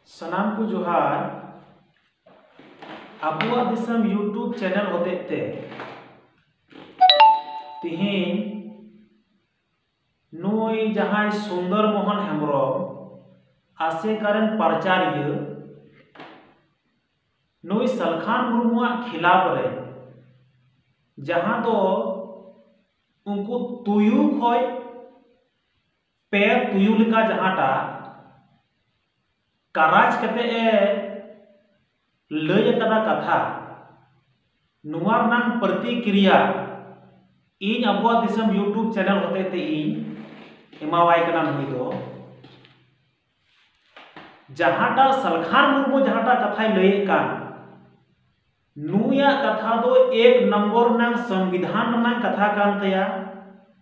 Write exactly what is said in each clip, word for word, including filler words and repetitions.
ᱥᱟᱱᱟᱢ ᱠᱚ ᱡᱚᱦᱟᱨ᱾ ᱟᱵᱚᱣᱟᱜ ᱫᱤᱥᱚᱢ YouTube ᱪᱮᱱᱮᱞ ᱦᱚᱛᱮᱡ ᱛᱮ ᱛᱤᱦᱤᱧ ᱱᱩᱭ ᱡᱟᱦᱟᱸᱭ ᱥᱩᱱᱫᱚᱨ ᱢᱳᱦᱚᱱ ᱦᱮᱢᱵᱨᱚᱢ, ᱟᱥᱮᱠᱟ ᱨᱮᱱ ᱯᱨᱚᱪᱟᱨᱤᱭᱟᱹ, ᱱᱩᱭ ᱥᱟᱞᱠᱷᱟᱱ ᱢᱩᱨᱢᱩᱣᱟᱜ ᱠᱷᱤᱞᱟᱯ ᱨᱮ, ᱡᱟᱦᱟᱸ ᱫᱚ ᱩᱱᱠᱩ ᱛᱩᱭᱩ ᱠᱷᱚᱡ ᱯᱮ ᱛᱩᱭᱩ ᱞᱮᱠᱟ ᱡᱟᱦᱟᱸᱴᱟᱜ ᱠᱟᱨᱟᱡᱽ ᱠᱟᱛᱮ ᱮ ᱞᱟᱹᱭ ᱟᱠᱟᱫᱟ ᱠᱟᱛᱷᱟ, ᱱᱚᱣᱟ ᱨᱮᱱᱟᱜ ᱯᱨᱚᱛᱤᱠᱨᱤᱭᱟ ᱤᱧ ᱟᱵᱚᱣᱟᱜ ᱫᱤᱥᱚᱢ YouTube ᱪᱮᱱᱮᱞ ᱦᱚᱛᱮ ᱛᱮ ᱤᱧ ᱮᱢᱟᱣᱟᱭ ᱠᱟᱱᱟ᱾ ᱱᱩᱭ ᱫᱚ ᱡᱟᱦᱟᱸᱴᱟᱜ ᱥᱟᱞᱠᱷᱟᱱ ᱢᱩᱨᱢᱩ ᱡᱟᱦᱟᱸᱴᱟᱜ ᱠᱟᱛᱷᱟᱭ ᱞᱟᱹᱭᱮᱫ ᱠᱟᱱ, ᱱᱩᱭᱟᱜ ᱠᱟᱛᱷᱟ ᱫᱚ ᱮᱠ ᱱᱚᱢᱵᱚᱨ ᱨᱮᱱᱟᱝ ᱥᱚᱝᱵᱤᱫᱷᱟᱱ ᱨᱮᱱᱟᱝ ᱠᱟᱛᱷᱟ ᱠᱟᱱ ᱛᱟᱭᱟ,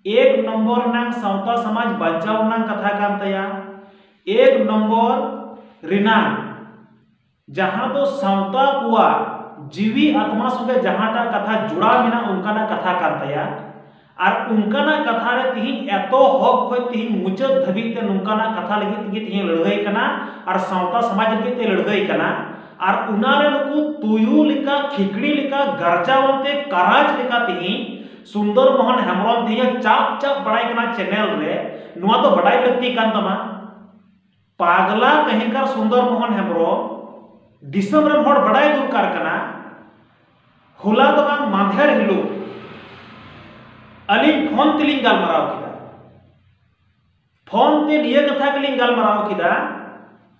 ᱮᱠ ᱱᱚᱢᱵᱚᱨ ᱨᱮᱱᱟᱝ ᱥᱟᱶᱛᱟ ᱥᱚᱢᱟᱡᱽ ᱵᱟᱧᱪᱟᱣ ᱨᱮᱱᱟᱝ ᱠᱟᱛᱷᱟ ᱠᱟᱱ ᱛᱟᱭᱟ, ᱮᱠ ᱱᱚᱢᱵᱚᱨ ᱨᱮᱱᱟᱝ ᱡᱟᱦᱟᱸ ᱫᱚ ᱥᱟᱶᱛᱟ ᱠᱚᱣᱟᱜ ᱡᱤᱣᱤ ᱟᱛᱢᱟ ᱥᱚᱸᱜᱮ ᱡᱟᱦᱟᱸᱴᱟᱜ ᱠᱟᱛᱷᱟ ᱡᱚᱲᱟᱣ ᱢᱮᱱᱟᱜ, ᱚᱱᱠᱟᱱᱟᱜ ᱠᱟᱛᱷᱟ ᱠᱟᱱ ᱛᱟᱭᱟ᱾ ᱟᱨ ᱚᱱᱠᱟᱱᱟᱜ ᱠᱟᱛᱷᱟ ᱨᱮ ᱛᱤᱦᱤᱧ ᱮᱛᱚᱦᱚᱵ ᱠᱷᱚᱱ ᱛᱤᱦᱤᱧ ᱢᱩᱪᱟᱹᱫ ᱫᱷᱟᱹᱵᱤᱡ ᱛᱮ ᱱᱚᱝᱠᱟᱱᱟᱜ ᱠᱟᱛᱷᱟ ᱞᱟᱹᱜᱤᱫ ᱛᱮᱜᱮ ᱛᱤᱦᱤᱧ ᱞᱟᱹᱲᱦᱟᱹᱭ ᱠᱟᱱᱟ ᱟᱨ ᱥᱟᱶᱛᱟ ᱥᱚᱢᱟᱡᱽ ᱞᱟᱹᱜᱤᱫ ᱛᱮ ᱞᱟᱹᱲᱦᱟᱹᱭ ᱠᱟᱱᱟ᱾ ᱟᱨ ᱚᱱᱟ ᱨᱮ ᱱᱩᱠᱩ ᱛᱩᱭᱩ ᱞᱮᱠᱟ, ᱠᱷᱤᱠᱲᱤ ᱞᱮᱠᱟ ᱜᱟᱨᱡᱟᱣ ᱟᱱᱛᱮ ᱠᱟᱨᱟᱡᱽ ᱞᱮᱠᱟ ᱛᱤᱦᱤᱧ ᱥᱩᱱᱫᱚᱨ ᱢᱳᱦᱚᱱ ᱦᱮᱢᱵᱨᱚᱢ ᱛᱤᱦᱤᱧ ᱪᱟᱯ ᱪᱟᱯ ᱵᱟᱲᱟᱭ ᱠᱟᱱᱟ ᱪᱮᱱᱮᱞ ᱨᱮ᱾ ᱱᱚᱣᱟ ᱫᱚ ᱵᱟᱰᱟᱭ ᱞᱟᱹᱠᱛᱤ ᱠᱟᱱ ᱛᱟᱢᱟ᱾ ᱯᱟᱜᱽᱞᱟ ᱠᱟᱹᱦᱤᱸᱠᱟᱨ ᱥᱩᱱᱫᱚᱨ ᱢᱳᱦᱚᱱ ᱦᱮᱢᱵᱨᱚᱢ ᱫᱤᱥᱚᱢ ᱨᱮᱱ ᱦᱚᱲ ᱵᱟᱰᱟᱭ ᱫᱚᱨᱠᱟᱨ ᱠᱟᱱᱟ᱾ ᱦᱚᱞᱟ ᱫᱚ ᱵᱟᱝ, ᱢᱟᱫᱷᱮᱨ ᱦᱤᱞᱳᱜ ᱟᱹᱞᱤᱧ ᱯᱷᱳᱱ ᱛᱮᱞᱤᱧ ᱜᱟᱞᱢᱟᱨᱟᱣ ᱠᱮᱫᱟ᱾ ᱯᱷᱳᱱ ᱛᱮ ᱱᱤᱭᱟᱹ ᱠᱟᱛᱷᱟ ᱜᱮᱞᱤᱧ ᱜᱟᱞᱢᱟᱨᱟᱣ ᱠᱮᱫᱟ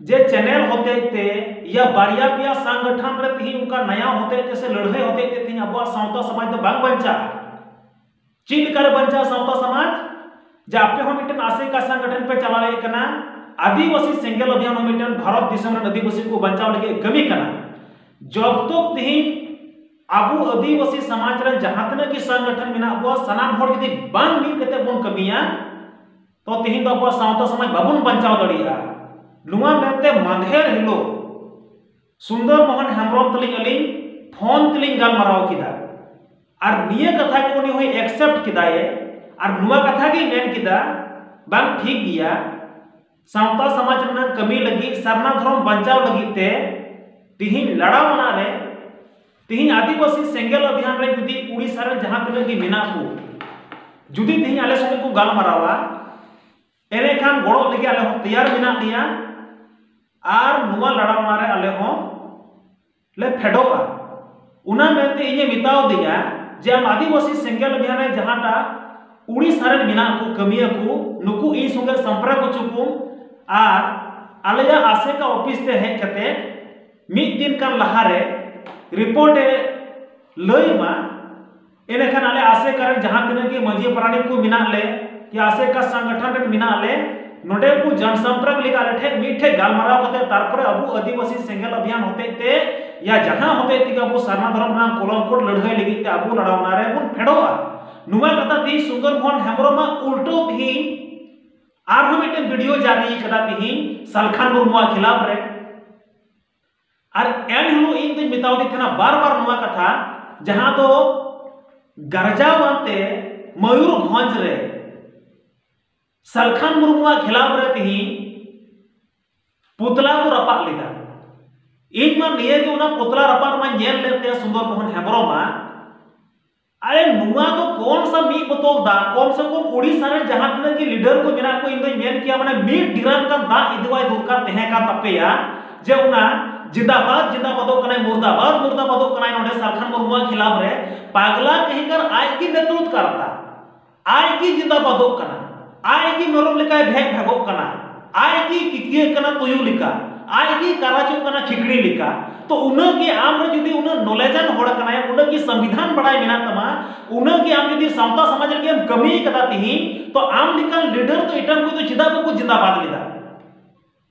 ᱡᱮ ᱪᱮᱱᱮᱞ ᱦᱚᱛᱮᱡ ᱛᱮ ᱭᱟ ᱵᱟᱨᱭᱟ ᱯᱮᱭᱟ ᱥᱚᱝᱜᱚᱴᱷᱚᱱ ᱨᱮ ᱛᱤᱦᱤᱧ ᱚᱱᱠᱟ ᱱᱟᱭᱟ ᱦᱚᱛᱮᱡ ᱛᱮ ᱥᱮ ᱞᱟᱹᱲᱦᱟᱹᱭ ᱦᱚᱛᱮᱡ ᱛᱮ ᱛᱤᱦᱤᱧ ᱟᱵᱚᱣᱟᱜ ᱥᱟᱶᱛᱟ ᱥᱚᱢᱟᱡᱽ ᱫᱚ ᱵᱟᱝ ᱵᱟᱧᱪᱟᱜᱼᱟ᱾ ᱪᱮᱫ ᱞᱮᱠᱟᱨᱮ ᱵᱟᱧᱪᱟᱜᱼᱟ ᱥᱟᱶᱛᱟ ᱥᱚᱢᱟᱡᱽ? ᱡᱮ ᱟᱯᱮ ᱦᱚᱸ ᱢᱤᱫᱴᱮᱱ ᱟᱥᱮᱠᱟ ᱥᱚᱝᱜᱚᱴᱷᱚᱱ ᱯᱮ ᱪᱟᱞᱟᱣᱮᱫ ᱠᱟᱱᱟ, ᱟᱹᱫᱤᱵᱟᱹᱥᱤ ᱥᱮᱸᱜᱮᱞ ᱚᱵᱷᱤᱭᱟᱱ ᱦᱚᱸ ᱢᱤᱫᱴᱮᱱ ᱵᱷᱟᱨᱚᱛ ᱫᱤᱥᱚᱢ ᱨᱮᱱ ᱟᱹᱫᱤᱵᱟᱹᱥᱤ ᱠᱚ ᱵᱟᱧᱪᱟᱣ ᱞᱟᱹᱜᱤᱫ ᱮ ᱠᱟᱹᱢᱤ ᱠᱟᱱᱟ᱾ ᱡᱚᱵ ᱛᱚᱠ ᱛᱤᱦᱤᱧ ᱟᱵᱚ ᱟᱹᱫᱤᱵᱟᱹᱥᱤ ᱥᱚᱢᱟᱡᱽ ᱨᱮᱱ ᱡᱟᱦᱟᱸ ᱛᱤᱱᱟᱹᱜ ᱜᱮ ᱥᱚᱝᱜᱚᱴᱷᱚᱱ ᱢᱮᱱᱟᱜ ᱵᱚᱱᱟ, ᱥᱟᱱᱟᱢ ᱦᱚᱲ ᱡᱩᱫᱤ ᱵᱟᱝ ᱢᱤᱫ ᱠᱟᱛᱮ ᱵᱚᱱ ᱠᱟᱹᱢᱤᱭᱟ, ᱛᱚ ᱛᱤᱦᱤᱧ ᱫᱚ ᱟᱵᱚᱣᱟᱜ ᱥᱟᱶᱛᱟ ᱥᱚᱢᱟᱡᱽ ᱵᱟᱵᱚᱱ ᱵᱟᱧᱪᱟᱣ ᱫᱟᱲᱮᱭᱟᱜᱼᱟ᱾ ᱱᱚᱣᱟ ᱢᱮᱱᱛᱮ ᱢᱟᱫᱷᱮᱨ ᱦᱤᱞᱳᱜ ᱥᱩᱱᱫᱚᱨ ᱢᱳᱦᱚᱱ ᱦᱮᱢᱵᱨᱚᱢ ᱛᱟᱹᱞᱤᱧ ᱟᱹᱞᱤᱧ ᱯᱷᱳᱱ ᱛᱮᱞᱤᱧ ᱜᱟᱞᱢᱟᱨᱟᱣ ᱠᱮᱫᱟ᱾ ᱟᱨ ᱱᱤᱭᱟᱹ ᱠᱟᱛᱷᱟ ᱜᱮ ᱩᱱᱤ ᱦᱚᱸᱭ accept ᱠᱮᱫᱟᱭ᱾ ᱟᱨ ᱱᱚᱣᱟ ᱠᱟᱛᱷᱟ ᱜᱮᱭ ᱢᱮᱱ ᱠᱮᱫᱟ, ᱵᱟᱝ ᱴᱷᱤᱠ ᱜᱮᱭᱟ, ᱥᱟᱶᱛᱟ ᱥᱚᱢᱟᱡᱽ ᱨᱮᱱᱟᱜ ᱠᱟᱹᱢᱤ ᱞᱟᱹᱜᱤᱫ, ᱥᱟᱨᱱᱟ ᱫᱷᱚᱨᱚᱢ ᱵᱟᱧᱪᱟᱣ ᱞᱟᱹᱜᱤᱫ ᱛᱮ ᱛᱤᱦᱤᱧ ᱞᱟᱲᱟᱣ ᱟᱱᱟ ᱨᱮ, ᱛᱤᱦᱤᱧ ᱟᱹᱫᱤᱵᱟᱹᱥᱤ ᱥᱮᱸᱜᱮᱞ ᱚᱵᱷᱤᱭᱟᱱ ᱨᱮ ᱡᱩᱫᱤ ᱩᱲᱤᱥᱥᱟ ᱨᱮᱱ ᱡᱟᱦᱟᱸ ᱛᱤᱱᱟᱹᱜ ᱜᱮ ᱢᱮᱱᱟᱜ ᱠᱚ, ᱡᱩᱫᱤ ᱛᱤᱦᱤᱧ ᱟᱞᱮ ᱥᱚᱸᱜᱮ ᱠᱚ ᱜᱟᱞᱢᱟᱨᱟᱣᱟ, ᱮᱱᱮᱠᱷᱟᱱ ᱜᱚᱲᱚᱜ ᱞᱟᱹᱜᱤᱫ ᱟᱞᱮ ᱦᱚᱸ ᱛᱮᱭᱟᱨ ᱢᱮᱱᱟᱜ ᱞᱮᱭᱟ ᱟᱨ ᱱᱚᱣᱟ ᱞᱟᱲᱟᱣ ᱟᱱᱟ ᱨᱮ ᱟᱞᱮ ᱦᱚᱸ ᱞᱮ ᱯᱷᱮᱰᱚᱜᱼᱟ᱾ ᱚᱱᱟ ᱢᱮᱱᱛᱮ ᱤᱧᱮ ᱢᱮᱛᱟᱣ ᱫᱤᱧᱟ ᱡᱮ ᱟᱢ ᱟᱹᱫᱤᱵᱟᱹᱥᱤ ᱥᱮᱸᱜᱮᱞ ᱚᱵᱷᱤᱭᱟᱱ ᱨᱮ ᱡᱟᱦᱟᱸᱴᱟᱜ ᱩᱲᱤᱥᱥᱟ ᱨᱮᱱ ᱢᱮᱱᱟᱜ ᱠᱚ ᱠᱟᱹᱢᱤᱭᱟᱹ ᱠᱚ, ᱱᱩᱠᱩ ᱤᱧ ᱥᱚᱸᱜᱮ ᱥᱚᱢᱯᱨᱟᱠ ᱦᱚᱪᱚ ᱠᱚᱢ ᱟᱨ ᱟᱞᱮᱭᱟᱜ ᱟᱥᱮᱠᱟ ᱚᱯᱷᱤᱥ ᱛᱮ ᱦᱮᱡ ᱠᱟᱛᱮ ᱢᱤᱫ ᱫᱤᱱ ᱠᱟᱱ ᱞᱟᱦᱟᱨᱮ ᱨᱤᱯᱳᱨᱴ ᱮ ᱞᱟᱹᱭ ᱢᱟ᱾ ᱮᱱᱮᱠᱷᱟᱱ ᱟᱞᱮ ᱟᱥᱮᱠᱟ ᱨᱮᱱ ᱡᱟᱦᱟᱸ ᱛᱤᱱᱟᱹᱜ ᱜᱮ ᱢᱟᱹᱡᱷᱤ ᱯᱟᱨᱟᱱᱤᱠ ᱠᱚ ᱢᱮᱱᱟᱜ ᱞᱮ, ᱭᱟ ᱟᱥᱮᱠᱟ ᱥᱚᱝᱜᱚᱴᱷᱚᱱ ᱨᱮᱱ ᱢᱮᱱᱟᱜ ᱞᱮ, ᱱᱚᱰᱮ ᱠᱚ ᱡᱚᱱ ᱥᱚᱢᱯᱨᱚᱠ ᱞᱮᱠᱟ ᱟᱞᱮ ᱴᱷᱮᱱ ᱢᱤᱫ ᱴᱷᱮᱱ ᱜᱟᱞᱢᱟᱨᱟᱣ ᱠᱟᱛᱮ ᱛᱟᱨᱯᱚᱨᱮ ᱟᱵᱚ ᱟᱹᱫᱤᱵᱟᱹᱥᱤ ᱥᱮᱸᱜᱮᱞ ᱚᱵᱷᱤᱭᱟᱱ ᱦᱚᱛᱮᱡ ᱛᱮ ᱭᱟ ᱡᱟᱦᱟᱸ ᱦᱚᱛᱮᱡ ᱛᱮᱜᱮ ᱟᱵᱚ ᱥᱟᱨᱱᱟ ᱫᱷᱚᱨᱚᱢ ᱨᱮᱱᱟᱜ ᱠᱚᱞᱚᱢ ᱠᱳᱰ ᱞᱟᱹᱲᱦᱟᱹᱭ ᱞᱟᱹᱜᱤᱫ ᱛᱮ ᱟᱵᱚ ᱞᱟᱲᱟᱣᱱᱟ ᱨᱮ ᱵᱚᱱ ᱯᱷᱮᱰᱚᱜᱼᱟ᱾ ᱱᱚᱣᱟ ᱠᱟᱛᱷᱟ ᱛᱮᱦᱮᱧ ᱥᱩᱱᱫᱚᱨ ᱢᱳᱦᱚᱱ ᱦᱮᱢᱵᱨᱚᱢᱟᱜ ᱩᱞᱴᱟᱹᱣ ᱛᱮᱦᱮᱧ ᱟᱨᱦᱚᱸ ᱢᱤᱫᱴᱮᱱ ᱵᱷᱤᱰᱤᱭᱳ ᱡᱟᱹᱨᱤ ᱠᱟᱫᱟ ᱛᱮᱦᱮᱧ ᱥᱟᱞᱠᱷᱟᱱ ᱢᱩᱨᱢᱩᱣᱟᱜ ᱠᱷᱤᱞᱟᱯ ᱨᱮ᱾ ᱟᱨ ᱮᱱ ᱦᱤᱞᱳᱜ ᱤᱧ ᱫᱚᱧ ᱢᱮᱛᱟᱣ ᱫᱮ ᱛᱟᱦᱮᱱᱟ ᱵᱟᱨ ᱵᱟᱨ ᱱᱚᱣᱟ ᱠᱟᱛᱷᱟ, ᱡᱟᱦᱟᱸ ᱫᱚ ᱜᱟᱨᱡᱟᱣᱟᱱ ᱛᱮ ᱢᱚᱭᱩᱨᱵᱷᱚᱸᱡᱽ ᱨᱮ ᱥᱟᱞᱠᱷᱟᱱ ᱢᱩᱨᱢᱩᱣᱟᱜ ᱠᱷᱤᱞᱟᱯ ᱨᱮ ᱛᱮᱦᱮᱧ ᱯᱩᱛᱞᱟ ᱠᱚ ᱨᱟᱯᱟᱜ ᱞᱮᱫᱟ᱾ ᱤᱧ ᱢᱟ ᱱᱤᱭᱟᱹ ᱜᱮ ᱚᱱᱟ ᱯᱩᱛᱞᱟ ᱨᱟᱯᱟᱜ ᱢᱟ ᱧᱮᱞ ᱞᱮᱫ ᱛᱮ ᱥᱩᱱᱫᱚᱨ ᱢᱳᱦᱚᱱ ᱦᱮᱢᱵᱨᱚᱢᱟ, ᱟᱨᱮ ᱱᱚᱣᱟ ᱫᱚ ᱠᱚᱢ ᱥᱟ ᱢᱤᱫ ᱵᱚᱛᱚᱞ ᱫᱟᱜ, ᱠᱚᱢ ᱥᱮ ᱠᱚᱢ ᱳᱰᱤᱥᱟ ᱨᱮᱱ ᱡᱟᱦᱟᱸ ᱛᱤᱱᱟᱹᱜ ᱜᱮ ᱞᱤᱰᱟᱨ ᱠᱚ ᱢᱮᱱᱟᱜ ᱠᱚ, ᱤᱧ ᱫᱚᱧ ᱢᱮᱱ ᱠᱮᱭᱟ ᱢᱟᱱᱮ ᱢᱤᱫ ᱰᱤᱨᱟᱢ ᱜᱟᱱ ᱫᱟᱜ ᱤᱫᱤᱣᱟᱭ ᱫᱚᱨᱠᱟᱨ ᱛᱟᱦᱮᱸ ᱠᱟᱱ ᱛᱟᱯᱮᱭᱟ, ᱡᱮ ᱚᱱᱟ ᱡᱤᱱᱫᱟᱵᱟᱫ ᱡᱤᱱᱫᱟᱵᱟᱫᱚᱜ ᱠᱟᱱᱟᱭ, ᱢᱩᱨᱫᱟᱵᱟᱫ ᱢᱩᱨᱫᱟᱵᱟᱫᱚᱜ ᱠᱟᱱᱟᱭ ᱱᱚᱰᱮ ᱥᱟᱞᱠᱷᱟᱱ ᱢᱩᱨᱢᱩᱣᱟᱜ ᱠᱷᱤᱞᱟᱯ ᱨᱮ ᱯᱟᱜᱽᱞᱟ ᱠᱟᱹᱦᱤ ᱠᱟᱨ ᱟᱡ ᱜᱮ ᱱᱮᱛᱨᱩᱛ ᱠᱟᱨᱛᱟ, ᱟᱡ ᱜᱮ ᱡᱤᱱᱫᱟᱵᱟᱫᱚᱜ ᱠᱟᱱᱟ, ᱟᱡ ᱜᱮ ᱢᱮᱨᱚᱢ ᱞᱮᱠᱟᱭ ᱵᱷᱮᱜ ᱵᱷᱮᱜᱚᱜ ᱠᱟᱱᱟ, ᱟᱡ ᱜᱮ ᱠᱤᱠᱤᱭᱟᱹᱜ ᱠᱟᱱᱟ ᱛᱩᱭᱩ ᱞᱮᱠᱟ, ᱟᱡ ᱜᱮ ᱠᱟᱨᱟᱪᱚᱜ ᱠᱟᱱᱟ ᱠᱷᱤᱠᱲᱤ ᱞᱮᱠᱟ᱾ ᱛᱚ ᱩᱱᱟᱹᱜ ᱜᱮ ᱟᱢ ᱨᱮ ᱡᱩᱫᱤ ᱩᱱᱟᱹᱜ ᱱᱚᱞᱮᱡᱟᱱ ᱦᱚᱲ ᱠᱟᱱᱟᱭ, ᱩᱱᱟᱹᱜ ᱜᱮ ᱥᱚᱝᱵᱤᱫᱷᱟᱱ ᱵᱟᱲᱟᱭ ᱢᱮᱱᱟᱜ ᱛᱟᱢᱟ, ᱩᱱᱟᱹᱜ ᱜᱮ ᱟᱢ ᱡᱩᱫᱤ ᱥᱟᱶᱛᱟ ᱥᱚᱢᱟᱡᱽ ᱞᱟᱹᱜᱤᱫ ᱮᱢ ᱠᱟᱹᱢᱤ ᱠᱟᱫᱟ ᱛᱤᱦᱤᱧ, ᱛᱚ ᱟᱢ ᱞᱮᱠᱟᱱ ᱞᱤᱰᱟᱨ ᱫᱚ ᱮᱴᱟᱜ ᱠᱚ ᱫᱚ ᱪᱮᱫᱟᱜ ᱵᱟᱠᱚ ᱡᱤᱱᱫᱟᱵᱟᱫ ᱞᱮᱫᱟ?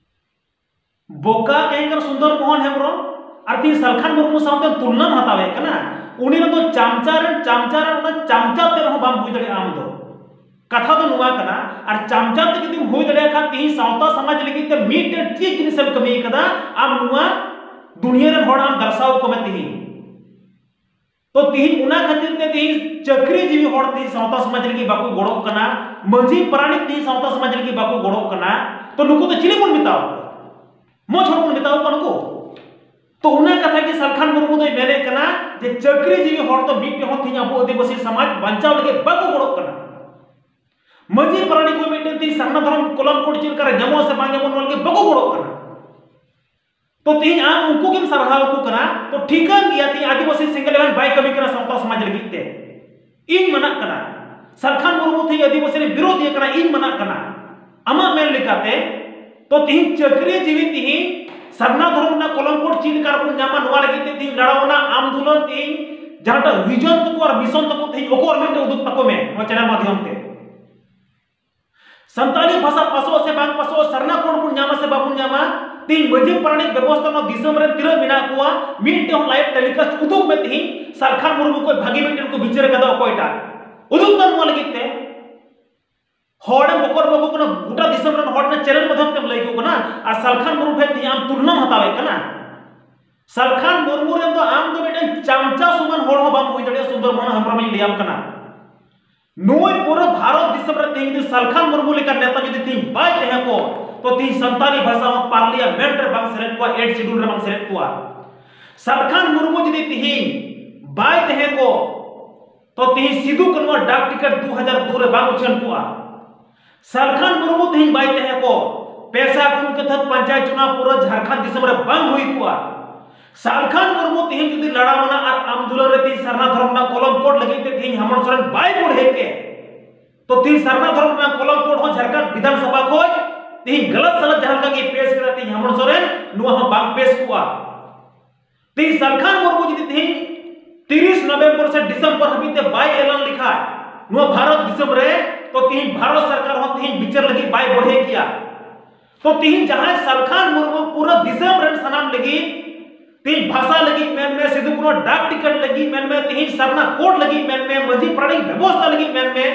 ᱵᱚᱠᱟ ᱠᱟᱹᱦᱤ ᱠᱟᱱᱟ ᱥᱩᱱᱫᱚᱨ ᱢᱳᱦᱚᱱ ᱦᱮᱢᱵᱨᱚᱢ ᱟᱨ ᱛᱤᱦᱤᱧ ᱥᱟᱞᱠᱷᱟᱱ ᱢᱩᱨᱢᱩ ᱥᱟᱶᱛᱮ ᱛᱩᱞᱱᱟᱢ ᱦᱟᱛᱟᱣᱮᱫ ᱠᱟᱱᱟ᱾ ᱩᱱᱤ ᱨᱮᱱ ᱫᱚ ᱪᱟᱢᱪᱟ ᱨᱮᱱ ᱪᱟᱢᱪᱟ ᱨᱮᱱ ᱚᱱᱟ ᱪᱟᱢᱪᱟ ᱛᱮ ᱨᱮᱦᱚᱸ ᱵᱟᱢ ᱦᱩᱭ ᱫᱟᱲᱮᱭᱟᱜᱼᱟ ᱟᱢ ᱫᱚ᱾ ᱠᱟᱛᱷᱟ ᱫᱚ ᱱᱚᱣᱟ ᱠᱟᱱᱟ, ᱟᱨ ᱪᱟᱢᱪᱟ ᱛᱮ ᱡᱩᱫᱤᱢ ᱦᱩᱭ ᱫᱟᱲᱮᱭᱟᱜ ᱠᱷᱟᱱ ᱛᱤᱦᱤᱧ ᱥᱟᱶᱛᱟ ᱥᱚᱢᱟᱡᱽ ᱞᱟᱹᱜᱤᱫ ᱛᱮ ᱢᱤᱫᱴᱮᱱ ᱪᱮᱫ ᱡᱤᱱᱤᱥ ᱮᱢ ᱠᱟᱹᱢᱤ ᱠᱟᱫᱟ, ᱟᱢ ᱱᱚᱣᱟ ᱫᱩᱱᱤᱭᱟᱹ ᱨᱮᱱ ᱦᱚᱲ ᱟᱢ ᱫᱟᱨᱥᱟᱣ ᱠᱚᱢᱮ ᱛᱤᱦᱤᱧ᱾ ᱛᱚ ᱛᱤᱦᱤᱧ ᱚᱱᱟ ᱠᱷᱟᱹᱛᱤᱨ ᱛᱮ ᱛᱤᱦᱤᱧ ᱪᱟᱹᱠᱨᱤ ᱡᱤᱵᱤ ᱦᱚᱲ ᱛᱤᱦᱤᱧ ᱥᱟᱶᱛᱟ ᱥᱚᱢᱟᱡᱽ ᱞᱟᱹᱜᱤᱫ ᱵᱟᱠᱚ ᱜᱚᱲᱚᱜ ᱠᱟᱱᱟ, ᱢᱟᱹᱡᱷᱤ ᱯᱟᱨᱟᱱᱤᱠ ᱛᱤᱦᱤᱧ ᱥᱟᱶᱛᱟ ᱥᱚᱢᱟᱡᱽ ᱞᱟᱹᱜᱤᱫ ᱵᱟᱠᱚ ᱜᱚᱲᱚᱜ ᱠᱟᱱᱟ, ᱛᱚ ᱱᱩᱠᱩ ᱫᱚ ᱪᱤᱞᱤ ᱵᱚᱱ ᱢᱮᱛᱟᱣ ᱠᱚᱣᱟ? ᱛᱚ ᱚᱱᱟ ᱠᱟᱛᱷᱟ ᱜᱮ ᱥᱟᱞᱠᱷᱟᱱ ᱢᱩᱨᱢᱩ ᱫᱚᱭ ᱢᱮᱱᱮᱫ ᱠᱟᱱᱟ ᱡᱮ ᱪᱟᱹᱠᱨᱤ ᱡᱤᱣᱤ ᱦᱚᱲ ᱫᱚ ᱢᱤᱫᱴᱮᱱ ᱦᱚᱸ ᱛᱮᱦᱮᱧ ᱟᱵᱚ ᱟᱹᱫᱤᱵᱟᱹᱥᱤ ᱥᱚᱢᱟᱡᱽ ᱵᱟᱧᱪᱟᱣ ᱞᱟᱹᱜᱤᱫ ᱵᱟᱠᱚ ᱜᱚᱲᱚᱜ ᱠᱟᱱᱟ᱾ ᱢᱟᱹᱡᱷᱤ ᱯᱟᱨᱟᱱᱤᱠ ᱠᱚ ᱢᱤᱫᱴᱮᱱ ᱛᱮᱦᱮᱧ ᱥᱟᱨᱱᱟ ᱫᱷᱚᱨᱚᱢ ᱠᱚᱞᱚᱢ ᱠᱳᱰ ᱪᱮᱫ ᱞᱮᱠᱟᱨᱮ ᱧᱟᱢᱚᱜᱼᱟ ᱥᱮ ᱵᱟᱝ ᱧᱟᱢᱚᱜᱼᱟ, ᱱᱚᱣᱟ ᱞᱟᱹᱜᱤᱫ ᱵᱟᱠᱚ ᱜᱚᱲᱚᱜ ᱠᱟᱱᱟ᱾ ᱛᱚ ᱛᱮᱦᱮᱧ ᱟᱢ ᱩᱱᱠᱩ ᱜᱮᱢ ᱥᱟᱨᱦᱟᱣ ᱟᱠᱚ ᱠᱟᱱᱟ, ᱛᱚ ᱴᱷᱤᱠᱟᱹᱱ ᱜᱮᱭᱟ, ᱛᱮᱦᱮᱧ ᱟᱹᱫᱤᱵᱟᱹᱥᱤ ᱥᱮᱸᱜᱮᱞ ᱮᱵᱷᱮᱱ ᱵᱟᱭ ᱠᱟᱹᱢᱤ ᱠᱟᱱᱟ ᱥᱟᱶᱛᱟ ᱥᱚᱢᱟᱡᱽ ᱞᱟᱹᱜᱤᱫ ᱛᱮ᱾ ᱤᱧ ᱢᱟᱱᱟᱜ ᱠᱟᱱᱟ, ᱥᱟᱞᱠᱷᱟᱱ ᱢᱩᱨᱢᱩ ᱛᱮᱦᱮᱧ ᱟᱹᱫᱤᱵᱟᱹᱥᱤ ᱨᱮ ᱵᱤᱨᱳᱫᱷᱤᱭᱟᱹ ᱠᱟᱱᱟ, ᱤᱧ ᱢᱟᱱᱟᱜ ᱠᱟᱱᱟ᱾ ᱟᱢᱟᱜ ᱢᱮᱱ ᱞᱮᱠᱟᱛᱮ ᱛᱚ ᱛᱮᱦᱮᱧ ᱪᱟᱹᱠᱨᱤ ᱡᱤᱣᱤ ᱛᱮᱦᱮᱧ ᱥᱟᱨᱱᱟ ᱫᱷᱚᱨᱚᱢ ᱨᱮᱱᱟᱜ ᱠᱚᱞᱚᱢ ᱠᱳᱰ ᱪᱮᱫ ᱞᱮᱠᱟ ᱨᱮᱵᱚᱱ ᱧᱟᱢᱟ, ᱱᱚᱣᱟ ᱞᱟᱹᱜᱤᱫ ᱛᱮ ᱛᱮᱦᱮᱧ ᱞᱟᱲᱟᱣ ᱚᱱᱟ ᱟᱱᱫᱳᱞᱚᱱ ᱛᱮᱦᱮᱧ ᱡᱟᱦᱟᱸᱴᱟᱜ ᱵᱷᱤᱡᱚᱱ ᱛᱟᱠᱚ ᱟᱨ ᱢᱤᱥᱚᱱ ᱛᱟᱠᱚ ᱛᱮᱦᱮᱧ ᱚᱠᱚᱨ ᱢᱤᱫᱴᱮᱱ ᱩᱫᱩᱜ ᱛᱟᱠᱚ ᱢᱮ ᱱᱚᱣᱟ ᱪᱮᱱᱮᱞ ᱢᱟᱫᱽᱫᱷᱚᱢ ᱛᱮ᱾ ᱥᱟᱱᱛᱟᱲᱤ ᱵᱷᱟᱥᱟ ᱯᱟᱥᱚᱜ ᱥᱮ ᱵᱟᱝ ᱯᱟᱥᱚᱜ, ᱥᱟᱨᱱᱟ ᱠᱳᱰ ᱵᱚᱱ ᱧᱟᱢᱟ ᱥᱮ ᱵᱟᱵᱚᱱ ᱧᱟᱢᱟ, ᱛᱮᱦᱮᱧ ᱢᱟᱹᱡᱷᱤ ᱯᱟᱨᱟᱱᱤᱠ ᱵᱮᱵᱚᱥᱛᱷᱟ ᱱᱚᱣᱟ ᱫᱤᱥᱚᱢ ᱨᱮ ᱛᱤᱱᱟᱹᱜ ᱢᱮᱱᱟᱜ ᱠᱚᱣᱟ, ᱢᱤᱫᱴᱮᱱ ᱦᱚᱸ ᱞᱟᱭᱤᱵᱷ ᱴᱮᱞᱤᱠᱟᱥᱴ ᱩᱫᱩᱜ ᱢᱮ ᱛᱮᱦᱮᱧ ᱥᱟᱞᱠᱷᱟᱱ ᱢᱩᱨᱢᱩ ᱠᱚ ᱵᱷᱟᱹᱜᱤ ᱢᱤᱫᱴᱮᱱ ᱠᱚ ᱵᱤᱪᱟᱹᱨ ᱟᱠᱟᱫᱟ ᱚᱠᱚᱭᱴᱟᱜ? ᱩᱫᱩᱜ ᱢᱮ ᱱᱚᱣᱟ ᱞᱟᱹᱜᱤᱫ ᱛᱮ᱾ ᱦᱚᱲᱮᱢ ᱵᱚᱠᱚᱨ ᱵᱟᱹᱵᱩ ᱠᱟᱱᱟ, ᱜᱚᱴᱟ ᱫᱤᱥᱚᱢ ᱨᱮᱱ ᱦᱚᱲ ᱨᱮᱱᱟᱜ ᱪᱮᱱᱮᱞ ᱢᱟᱫᱽᱫᱷᱚᱢ ᱛᱮᱢ ᱞᱟᱹᱭ ᱟᱠᱚ ᱠᱟᱱᱟ, ᱟᱨ ᱥᱟᱞᱠᱷᱟᱱ ᱢᱩᱨᱢᱩ ᱴᱷᱮᱱ ᱛᱮᱦᱮᱧ ᱟᱢ ᱛᱩᱞᱱᱟᱢ ᱦᱟᱛᱟᱣᱮᱫ ᱠᱟᱱᱟ᱾ ᱥᱟᱞᱠᱷᱟᱱ ᱢᱩᱨᱢᱩ ᱨᱮᱱ ᱫᱚ ᱟᱢ ᱫᱚ ᱢᱤᱫᱴᱮᱱ ᱪᱟᱢᱪᱟ ᱥᱚᱢᱟᱱ ᱦᱚᱲ ᱦᱚᱸ ᱵᱟᱢ ᱦᱩᱭ ᱫᱟᱲᱮᱭᱟᱜᱼᱟ, ᱥᱩᱱᱫᱚᱨ ᱢᱳᱦᱚᱱ ᱦᱮᱢᱵᱨᱚᱢ ᱤᱧ ᱞᱟᱹᱭᱟᱢ ᱠᱟᱱᱟ᱾ ᱱᱩᱭ ᱯᱩᱨᱟᱹ ᱵᱷᱟᱨᱚᱛ ᱫᱤᱥᱚᱢ ᱨᱮ ᱛᱮᱦᱮᱧ ᱡᱩᱫᱤ ᱥᱟᱞᱠᱷᱟᱱ ᱢᱩᱨᱢᱩ ᱞᱮᱠᱟ ᱱᱮᱛᱟ ᱡᱩᱫᱤ ᱛᱮᱦᱮᱧ ᱵᱟᱭ ᱛᱟᱦᱮᱸ ᱠᱚᱜ, ᱛᱚ ᱛᱮᱦᱮᱧ ᱥᱟᱱᱛᱟᱲᱤ ᱵᱷᱟᱥᱟ ᱦᱚᱸ ᱯᱟᱨᱞᱤᱭᱟᱢᱮᱱᱴ ᱨᱮ ᱵᱟᱝ ᱥᱮᱞᱮᱫ ᱠᱚᱜᱼᱟ, ᱮᱭᱤᱴ ᱥᱤᱰᱩᱞ ᱨᱮ ᱵᱟᱝ ᱥᱮᱞᱮᱫ ᱠᱚᱜᱼᱟ᱾ ᱥᱟᱞᱠᱷᱟᱱ ᱢᱩᱨᱢᱩ ᱡᱩᱫᱤ ᱛᱮᱦᱮᱧ ᱵᱟᱭ ᱛᱟᱦᱮᱸ ᱠᱚᱜ, ᱛᱚ ᱛᱮᱦᱮᱧ ᱥᱤᱫᱩ ᱠᱟᱹᱱᱦᱩᱣᱟᱜ ᱰᱟᱠ ᱴᱤᱠᱤᱴ ᱫᱩ ᱦᱟᱡᱟᱨ ᱫᱩ ᱨᱮ ᱵᱟᱝ ᱩᱪᱷᱟᱹᱱ ᱠᱚᱜᱼᱟ᱾ ᱥᱟᱞᱠᱷᱟᱱ ᱢᱩᱨᱢᱩ ᱛᱮᱦᱮᱧ ᱵᱟᱭ ᱛᱟᱦᱮᱸ ᱠᱚᱜ, ᱯᱮᱥᱟ ᱠᱩᱱ ᱠᱟᱛᱷᱟ ᱯᱚᱧᱪᱟᱭᱮᱛ ᱪᱩᱱᱟᱣ ᱯᱩᱨᱟᱹ ᱡᱷᱟᱲᱠᱷᱚᱸᱰ ᱫᱤᱥᱚᱢ ᱨᱮ ᱵᱟᱝ ᱦᱩᱭ ᱠᱚᱜᱼᱟ᱾ ᱥᱟᱞᱠᱷᱟᱱ ᱢᱩᱨᱢᱩ ᱛᱮᱦᱮᱧ ᱡᱩᱫᱤ ᱞᱟᱲᱟᱣ ᱮᱱᱟ ᱟᱨ ᱟᱱᱫᱳᱞᱚᱱ ᱨᱮ ᱛᱮᱦᱮᱧ ᱥᱟᱨᱱᱟ ᱫᱷᱚᱨᱚᱢ ᱨᱮᱱᱟᱜ ᱠᱚᱞᱚᱢ ᱠᱳᱰ ᱞᱟᱹᱜᱤᱫ ᱛᱮ ᱛᱮᱦᱮᱧ ᱦᱮᱢᱚᱱ ᱥᱚᱨᱮᱱ ᱵᱟᱭ ᱵᱚᱲᱦᱮ ᱠᱮ, ᱛᱚ ᱛᱮᱦᱮᱧ ᱥᱟᱨᱱᱟ ᱫᱷᱚᱨᱚᱢ ᱨᱮᱱᱟᱜ ᱠᱚᱞᱚᱢ ᱠᱳᱰ ᱦᱚᱸ ᱡᱷᱟᱲᱠᱷᱚᱸᱰ ᱵᱤᱫᱷᱟᱱ ᱥᱚᱵᱷᱟ ᱠᱷᱚᱱ ᱛᱮᱦᱮᱧ ᱜᱟᱞᱟᱛ ᱥᱟᱞᱟᱛ ᱡᱟᱦᱟᱸ ᱞᱮᱠᱟ ᱜᱮ ᱯᱮᱥ ᱠᱮᱫᱟ, ᱛᱮᱦᱮᱧ ᱦᱮᱢᱚᱱ ᱥᱚᱨᱮᱱ ᱱᱚᱣᱟ ᱦᱚᱸ ᱵᱟᱝ ᱯᱮᱥ ᱠᱚᱜᱼᱟ᱾ ᱛᱮᱦᱮᱧ ᱥᱟᱞᱠᱷᱟᱱ ᱢᱩᱨᱢᱩ ᱡᱩᱫᱤ ᱛᱮᱦᱮᱧ ᱛᱤᱨᱤᱥ ᱱᱚᱵᱷᱮᱢᱵᱚᱨ ᱥᱮ ᱰᱤᱥᱮᱢᱵᱚᱨ ᱦᱟᱹᱵᱤᱡ ᱛᱮ ᱵᱟᱭ ᱮᱞᱟᱱ ᱞᱮᱠᱷᱟᱡ ᱱᱚᱣᱟ ᱵᱷᱟᱨᱚᱛ ᱫᱤᱥᱚᱢ ᱨᱮ, ᱛᱚ ᱛᱮᱦᱮᱧ ᱵᱷᱟᱨᱚᱛ ᱥᱚᱨᱠᱟᱨ ᱦᱚᱸ ᱛᱮᱦᱮᱧ ᱵᱤᱪᱟᱹᱨ ᱞᱟᱹᱜᱤᱫ ᱵᱟᱭ ᱵᱚᱲᱦᱮ ᱠᱮᱭᱟ᱾ ᱛᱚ ᱛᱮᱦᱮᱧ ᱡᱟᱦᱟᱸᱭ ᱥᱟᱞᱠᱷᱟᱱ ᱢᱩᱨᱢᱩ ᱯᱩᱨᱟᱹ ᱫᱤᱥᱚᱢ ᱨᱮᱱ ᱥᱟᱱᱟᱢ ᱞᱟᱹᱜᱤᱫ ᱛᱮᱦᱮᱧ ᱵᱷᱟᱥᱟ ᱞᱟᱹᱜᱤᱫ ᱢᱮᱱ ᱢᱮ, ᱥᱤᱫᱩ ᱠᱟᱹᱱᱦᱩ ᱰᱟᱠ ᱴᱤᱠᱤᱴ ᱞᱟᱹᱜᱤᱫ ᱢᱮᱱ ᱢᱮ, ᱛᱮᱦᱮᱧ ᱥᱟᱨᱱᱟ ᱠᱳᱰ ᱞᱟᱹᱜᱤᱫ ᱢᱮᱱ ᱢᱮ, ᱢᱟᱹᱡᱷᱤ ᱯᱟᱨᱟᱱᱤᱠ ᱵᱮᱵᱚᱥᱛᱷᱟ ᱞᱟᱹᱜᱤᱫ ᱢᱮᱱ ᱢᱮ,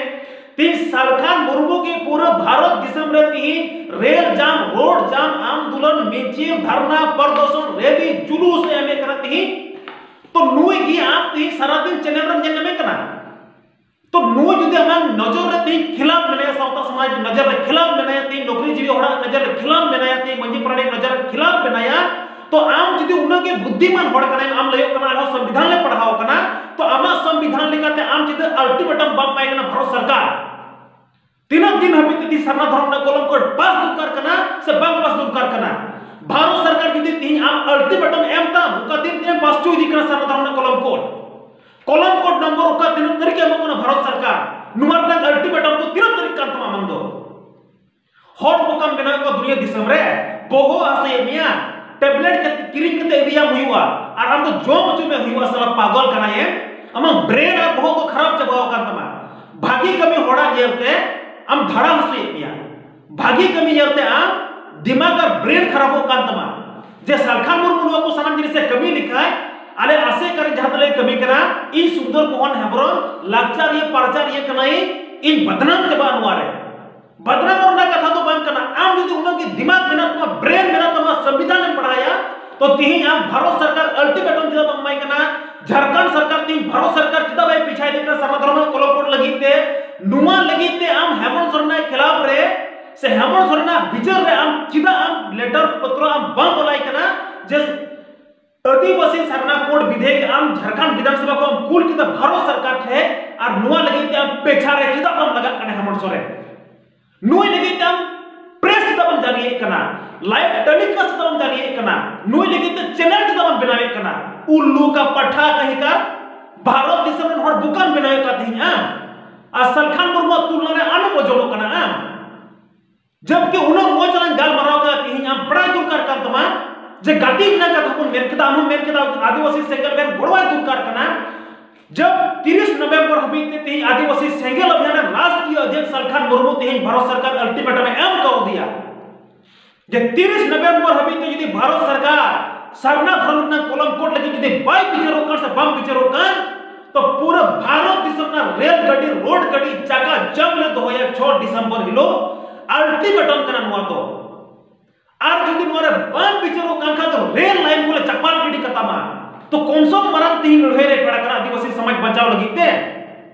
ᱛᱮᱦᱮᱧ ᱥᱟᱞᱠᱷᱟᱱ ᱢᱩᱨᱢᱩ ᱜᱮ ᱯᱩᱨᱟᱹ ᱵᱷᱟᱨᱚᱛ ᱫᱤᱥᱚᱢ ᱨᱮ ᱛᱮᱦᱮᱧ ᱨᱮᱞ ᱡᱟᱢ, ᱨᱳᱰ ᱡᱟᱢ, ᱟᱱᱫᱳᱞᱚᱱ, ᱢᱤᱪᱷᱤᱞ, ᱫᱷᱟᱨᱱᱟ, ᱯᱨᱚᱫᱚᱨᱥᱚᱱ, ᱨᱮᱞᱤ, ᱡᱩᱞᱩᱥ ᱮ ᱮᱢᱮᱫ ᱠᱟᱱᱟ ᱛᱮᱦᱮᱧ᱾ ᱛᱚ ᱱᱩᱭ ᱜᱮ ᱟᱢ ᱛᱮᱦᱮᱧ ᱥᱟᱨᱟᱫᱤᱱ ᱪᱮᱱᱮᱞ ᱨᱮᱢ ᱧᱮᱞ ᱧᱟᱢᱮ ᱠᱟᱱᱟ᱾ ᱛᱚ ᱱᱩᱭ ᱡᱩᱫᱤ ᱟᱢᱟᱜ ᱱᱚᱡᱚᱨ ᱨᱮ ᱛᱮᱦᱮᱧ ᱠᱷᱤᱞᱟᱯ ᱢᱮᱱᱟᱭᱟ, ᱥᱟᱶᱛᱟ ᱥᱚᱢᱟᱡᱽ ᱱᱚᱡᱚᱨ ᱨᱮ ᱠᱷᱤᱞᱟᱯ ᱢᱮᱱᱟᱭᱟ, ᱛᱮᱦᱮᱧ ᱱᱚᱠᱨᱤ ᱡᱤᱵᱤ ᱦᱚᱲᱟᱜ ᱱᱚᱡᱚᱨ ᱨᱮ ᱠᱷᱤᱞᱟᱯ ᱢᱮᱱᱟᱭᱟ, ᱛᱮᱦᱮᱧ ᱢᱟᱹᱡᱷᱤ ᱯᱟᱨᱟᱱᱤᱠ ᱱᱚᱡᱚᱨ ᱨᱮ ᱠᱷᱤᱞᱟᱯ ᱢᱮᱱᱟᱭᱟ, ᱛᱚ ᱟᱢ ᱡᱩᱫᱤ ᱩᱱᱟᱹᱜ ᱜᱮ ᱵᱩᱫᱽᱫᱷᱤᱢᱟᱱ ᱦᱚᱲ ᱠᱟᱱᱟᱭ, ᱟᱢ ᱞᱟᱹᱭᱚᱜ ᱠᱟᱱᱟ ᱟᱨᱦᱚᱸ ᱥᱚᱝᱵᱤᱫᱷᱟᱱ ᱞᱮ ᱯᱟᱲᱦᱟᱣ ᱠᱟᱱᱟ, ᱛᱚ ᱟᱢᱟᱜ ᱥᱚᱝᱵᱤᱫᱷᱟᱱ ᱞᱮᱠᱟᱛᱮ ᱟᱢ ᱪᱮᱫᱟᱜ ultimatum ᱵᱟᱢ ᱮᱢᱟᱭ ᱠᱟᱱᱟ ᱵᱷᱟᱨᱚᱛ ᱥᱚᱨᱠᱟᱨ? ᱛᱤᱱᱟᱹᱜ ᱫᱤᱱ ᱦᱟᱹᱵᱤᱡ ᱛᱮ ᱥᱟᱨᱱᱟ ᱫᱷᱚᱨᱚᱢ ᱨᱮᱱᱟᱜ ᱠᱚᱞᱚᱢ ᱠᱳᱰ ᱯᱟᱥ ᱫᱚᱨᱠᱟᱨ ᱠᱟᱱᱟ ᱥᱮ ᱵᱟᱝ ᱯᱟᱥ ᱫᱚᱨᱠᱟᱨ ᱠᱟᱱᱟ? ᱵᱷᱟᱨᱚᱛ ᱥᱚᱨᱠᱟᱨ ᱡᱩᱫᱤ ᱛᱮᱦᱮᱧ ᱟᱢ ultimatum ᱮᱢ ᱛᱟᱢ, ᱚᱠᱟ ᱫᱤᱱ ᱛᱮᱢ ᱯᱟᱥ ᱦᱚᱪᱚ ᱤᱫᱤ ᱠᱟᱱᱟ ᱥᱟᱨᱱᱟ ᱫᱷᱚᱨᱚᱢ ᱨᱮᱱᱟᱜ ᱠᱚᱞᱚᱢ ᱠᱳᱰ? ᱠᱚᱞᱚᱢ ᱠᱳᱰ ᱱᱚᱢᱵᱚᱨ ᱚᱠᱟ ᱛᱤᱱᱟᱹᱜ ᱛᱟᱹᱨᱤᱠᱷ ᱮ ᱮᱢᱚᱜ ᱠᱟᱱᱟ ᱵᱷᱟᱨᱚᱛ ᱥᱚᱨᱠᱟᱨ? ᱱᱚᱣᱟ ᱨᱮᱱᱟᱜ ultimatum ᱫᱚ ᱛᱤᱱᱟᱹᱜ ᱛᱟᱹᱨᱤᱠᱷ ᱠᱟᱱ ᱛᱟᱢᱟ ᱟᱢᱟᱝ ᱫᱚ? ᱦᱚᱲ ᱵᱚᱠᱟᱢ ᱵᱮᱱᱟᱣᱮᱫ ᱠᱚᱣᱟ ᱫᱩᱱᱤᱭᱟᱹ ᱫᱤᱥᱚᱢ ᱨᱮ, ᱵᱚᱦᱚᱜ ᱦᱟᱹᱥᱩᱭᱮᱫ ᱢᱮᱭᱟ, ᱴᱮᱵᱞᱮᱴ ᱠᱟᱛᱮ ᱠᱤᱨᱤᱧ ᱠᱟᱛᱮ ᱤᱫᱤᱭᱟᱢ ᱦᱩᱭᱩᱜᱼᱟ, ᱟᱨ ᱟᱢ ᱫᱚ ᱡᱚᱢ ᱦᱚᱪᱚ ᱢᱮ ᱦᱩᱭᱩᱜᱼᱟ᱾ ᱥᱟᱞᱟ ᱯᱟᱜᱚᱞ ᱠᱟᱱᱟᱭᱮᱢ, ᱟᱢᱟᱜ ᱵᱨᱮᱱ ᱟᱨ ᱵᱚᱦᱚᱜ ᱫᱚ ᱠᱷᱟᱨᱟᱯ ᱪᱟᱵᱟᱣ ᱟᱠᱟᱱ ᱛᱟᱢᱟ᱾ ᱵᱷᱟᱜᱤ ᱠᱟᱹᱢᱤ ᱦᱚᱲᱟᱜ ᱧᱮᱞᱛᱮ ᱟᱢ ᱫᱷᱟᱲᱟ ᱦᱟᱹᱥᱩᱭᱮᱫ ᱢᱮᱭᱟ, ᱵᱷᱟᱜᱤ ᱠᱟᱹᱢᱤ ᱧᱮᱞᱛᱮ ᱟᱢ ᱫᱤᱢᱟᱜᱽ ᱟᱨ ᱵᱨᱮᱱ ᱠᱷᱟᱨᱟᱯᱚᱜ ᱠᱟᱱ ᱛᱟᱢᱟ᱾ ᱡᱮ ᱥᱟᱞᱠᱷᱟᱱ ᱢᱩᱨᱢᱩ ᱱᱚᱣᱟ ᱠᱚ ᱥᱟᱱᱟᱢ ᱡᱤᱱᱤᱥ ᱮ ᱠᱟᱹᱢᱤ ᱞᱮᱠᱷᱟᱡ, ᱟᱞᱮ ᱟᱥᱮᱠᱟ ᱨᱮ ᱡᱟᱦᱟᱸ ᱛᱤᱱᱟᱹᱜ ᱞᱮ ᱠᱟᱹᱢᱤ ᱠᱟᱱᱟ, ᱤᱧ ᱥᱩᱱᱫᱚᱨ ᱢᱳᱦᱚᱱ ᱦᱮᱢᱵᱨᱚᱢ ᱞᱟᱠᱪᱟᱨᱤᱭᱟᱹ ᱯᱟᱨᱪᱟᱨᱤᱭᱟᱹ ᱠᱟᱱᱟᱭᱤᱧ, ᱤᱧ ᱵᱟᱫᱱᱟᱢ ᱪᱟᱵᱟᱜᱼᱟ ᱱᱚᱣᱟ ᱨᱮ᱾ ᱵᱟᱫᱱᱟᱢ ᱨᱮᱱᱟᱜ ᱠᱟᱛᱷᱟ ᱫᱚ ᱵᱟᱝ ᱠᱟᱱᱟ᱾ ᱟᱢ ᱡᱩᱫᱤ ᱩᱱᱟᱹᱜ ᱜᱮ ᱫᱤᱢᱟᱜᱽ ᱢᱮᱱᱟᱜ ᱛᱟᱢᱟ, ᱵᱨᱮᱱ ᱢᱮᱱᱟᱜ ᱛᱟᱢᱟ, ᱥᱚᱝᱵᱤᱫᱷᱟᱱ ᱮᱢ ᱯᱟᱲᱦᱟᱭᱟ, ᱛᱚ ᱛᱤᱦᱤᱧ ᱟᱢ ᱵᱷᱟᱨᱚᱛ ᱥᱚᱨᱠᱟᱨ ultimatum ᱪᱮᱫᱟᱜ ᱵᱟᱢ ᱮᱢᱟᱭ ᱠᱟᱱᱟ? ᱡᱷᱟᱨᱠᱷᱚᱸᱰ ᱥᱚᱨᱠᱟᱨ ᱛᱤᱦᱤᱧ ᱵᱷᱟᱨᱚᱛ ᱥᱚᱨᱠᱟᱨ ᱪᱮᱫᱟᱜ ᱵᱟᱭ ᱯᱤᱪᱷᱟᱭ ᱫᱮ ᱠᱟᱱᱟ ᱥᱟᱨᱱᱟ ᱫᱷᱚᱨᱚᱢ ᱨᱮᱱᱟᱜ ᱠᱚᱞᱚᱢ ᱠᱳᱰ ᱞᱟᱹᱜᱤᱫ ᱛᱮ? ᱱᱚᱣᱟ ᱞᱟᱹᱜᱤᱫ ᱛᱮ ᱟᱢ ᱦᱮᱢᱚᱱᱛ ᱥᱚᱨᱮᱱᱟᱜ ᱠᱷᱤᱞᱟᱯ ᱨᱮ ᱥᱮ ᱦᱮᱢᱚᱱᱛ ᱥᱚᱨᱮᱱᱟᱜ ᱵᱤᱪᱟᱹᱨ ᱨᱮ ᱟᱢ ᱪᱮᱫᱟᱜ ᱟᱢ ᱞᱮᱴᱟᱨ ᱯᱚᱛᱨᱚ ᱟᱢ ᱵᱟᱢ ᱚᱞᱟᱭ ᱠᱟᱱᱟ ᱡᱮ ᱟᱹᱫᱤᱵᱟᱹᱥᱤ ᱥᱟᱨᱱᱟ ᱠᱳᱰ ᱵᱤᱫᱷᱮᱭᱮᱠ ᱟᱢ ᱡᱷᱟᱨᱠᱷᱚᱸᱰ ᱵᱤᱫᱷᱟᱱ ᱥᱚᱵᱷᱟ ᱠᱷᱚᱱ ᱠᱩᱞ ᱠᱮᱫᱟ ᱵᱷᱟᱨᱚᱛ ᱥᱚᱨᱠᱟᱨ ᱴᱷᱮᱱ, ᱟᱨ ᱱᱚᱣᱟ ᱞᱟᱹᱜᱤᱫ ᱛᱮ ᱟᱢ ᱯᱮᱪᱷᱟ ᱨᱮ ᱪᱮᱫᱟᱜ ᱵᱟᱢ ᱞᱟᱜᱟᱜ ᱠᱟᱱᱟ ᱦᱮᱢᱚᱱᱛ ᱥᱚᱨᱮᱱ? ᱱᱩᱭ ᱞᱟᱹᱜᱤᱫ ᱛᱮ ᱟᱢ ᱯᱨᱮᱥ ᱪᱮᱫᱟᱜ ᱵᱟᱢ ᱡᱟᱹᱨᱤᱭᱮᱫ ᱠᱟᱱᱟ? ᱞᱟᱭᱤᱵᱷ ᱴᱮᱞᱤᱠᱟᱥᱴ ᱪᱮᱫᱟᱜ ᱵᱟᱢ ᱡᱟᱹᱨᱤᱭᱮᱫ ᱠᱟᱱᱟ? ᱱᱩᱭ ᱞᱟᱹᱜᱤᱫ ᱛᱮ ᱪᱮᱱᱮᱞ ᱪᱮᱫᱟᱜ ᱵᱟᱢ ᱵᱮᱱᱟᱣᱮᱫ ᱠᱟᱱᱟ? ᱩᱞᱞᱩ ᱠᱟ ᱯᱟᱴᱷᱟ ᱠᱟᱦᱤᱸ ᱠᱟ᱾ ᱵᱷᱟᱨᱚᱛ ᱫᱤᱥᱚᱢ ᱨᱮᱱ ᱦᱚᱲ ᱵᱚᱠᱟᱢ ᱵᱮᱱᱟᱣᱮᱫ ᱠᱟᱱ ᱛᱤᱦᱤᱧ ᱟᱢ, ᱟᱨ ᱥᱟᱞᱠᱷᱟᱱ ᱢᱩᱨᱢᱩᱣᱟᱜ ᱛᱩᱞᱱᱟ ᱨᱮ ᱟᱢᱮᱢ ᱚᱡᱚᱞᱚᱜ ᱠᱟᱱᱟ ᱟᱢ᱾ ᱡᱚᱵᱠᱤ ᱩᱱᱟᱹᱜ ᱢᱚᱡᱽ ᱞᱟᱝ ᱜᱟᱞᱢᱟᱨᱟᱣ ᱠᱟᱱᱟ, ᱛᱤᱦᱤᱧ ᱟᱢ ᱵᱟᱲᱟᱭ ᱫᱚᱨᱠᱟᱨ ᱠᱟᱱ ᱛᱟᱢᱟ ᱡᱮ ᱜᱟᱛᱮ ᱨᱮᱱᱟᱜ ᱠᱟᱛᱷᱟ ᱵᱚᱱ ᱢᱮᱱ ᱠᱮᱫᱟ, ᱟᱢ ᱦᱚᱸ ᱢᱮᱱ ᱠᱮᱫᱟ ᱟᱹᱫᱤᱵᱟᱹᱥᱤ ᱥᱮᱸᱜᱮᱞ ᱵᱮᱱ ᱜᱚᱲᱚᱣᱟᱭ ᱫᱚᱨᱠᱟᱨ ᱠᱟᱱᱟ᱾ ᱡᱚᱵ ᱛᱤᱨᱤᱥ ᱱᱚᱵᱷᱮᱢᱵᱚᱨ ᱦᱟᱹᱵᱤᱡ ᱛᱮ ᱛᱤᱦᱤᱧ ᱟᱹᱫᱤᱵᱟᱹᱥᱤ ᱥᱮᱸᱜᱮᱞ ᱚᱵᱷᱤᱭᱟᱱ ᱨᱮᱱ ᱨᱟᱥᱴᱨᱤᱭᱚ ᱚᱫᱷᱭᱚᱠᱥ ᱥᱟᱞᱠᱷᱟᱱ ᱢᱩᱨᱢᱩ ᱛᱤᱦᱤᱧ ᱵᱷᱟᱨᱚᱛ ᱥᱚᱨᱠᱟᱨ ultimatum ᱮ ᱮᱢ ᱠᱟᱣᱫᱮᱭᱟ ᱡᱮ ᱛᱤᱨᱤᱥ ᱱᱚᱵᱷᱮᱢᱵᱚᱨ ᱦᱟᱹᱵᱤᱡ ᱛᱮ ᱡᱩᱫᱤ ᱵᱷᱟᱨᱚᱛ ᱥᱚᱨᱠᱟᱨ ᱥᱟᱨᱱᱟ ᱫᱷᱚᱨᱚᱢ ᱨᱮᱱᱟᱜ ᱠᱚᱞᱚᱢ ᱠᱳᱰ ᱞᱟᱹᱜᱤᱫ ᱡᱩᱫᱤ ᱵᱟᱭ ᱵᱤᱪᱟᱹᱨᱚᱜ ᱠᱟᱱ ᱥᱮ ᱵᱟᱝ ᱵᱤᱪᱟᱹᱨᱚᱜ ᱠᱟᱱ, ᱛᱚ ᱯᱩᱨᱟᱹ ᱵᱷᱟᱨᱚᱛ ᱫᱤᱥᱚᱢ ᱨᱮᱱᱟᱜ ᱨᱮᱞ ᱜᱟᱹᱰᱤ, ᱨᱳᱰ ᱜᱟᱹᱰᱤ ᱪᱟᱠᱟ ᱡᱟᱢ ᱞᱮ ᱫᱚᱦᱚᱭᱟ ᱪᱷᱚ ᱰᱤᱥᱮᱢᱵᱚᱨ ᱦᱤᱞᱳᱜ᱾ ultimatum ᱠᱟᱱᱟ ᱱᱚᱣᱟ ᱫᱚ᱾ ᱟᱨ ᱡᱩᱫᱤ ᱱᱚᱣᱟ ᱨᱮ ᱵᱟᱝ ᱵᱤᱪᱟᱹᱨᱚᱜ ᱠᱟᱱ ᱠᱷᱟᱱ ᱫᱚ ᱨᱮᱞ ᱞᱟᱭᱤᱱ ᱠᱚᱞᱮ ᱪᱟᱯᱟᱫ ᱜᱤᱰᱤ ᱠᱟᱛᱟᱢᱟ᱾ ᱛᱚ ᱠᱚᱢ ᱥᱚᱢ ᱢᱟᱨᱟᱝ ᱛᱤᱦᱤᱧ ᱞᱟᱹᱲᱦᱟᱹᱭ ᱨᱮ ᱯᱮᱲᱟ ᱠᱟᱱᱟ ᱟᱹᱫᱤᱵᱟᱹᱥᱤ ᱥᱚᱢᱟᱡᱽ ᱵᱟᱧᱪᱟᱣ ᱞᱟᱹᱜᱤᱫ ᱛᱮ᱾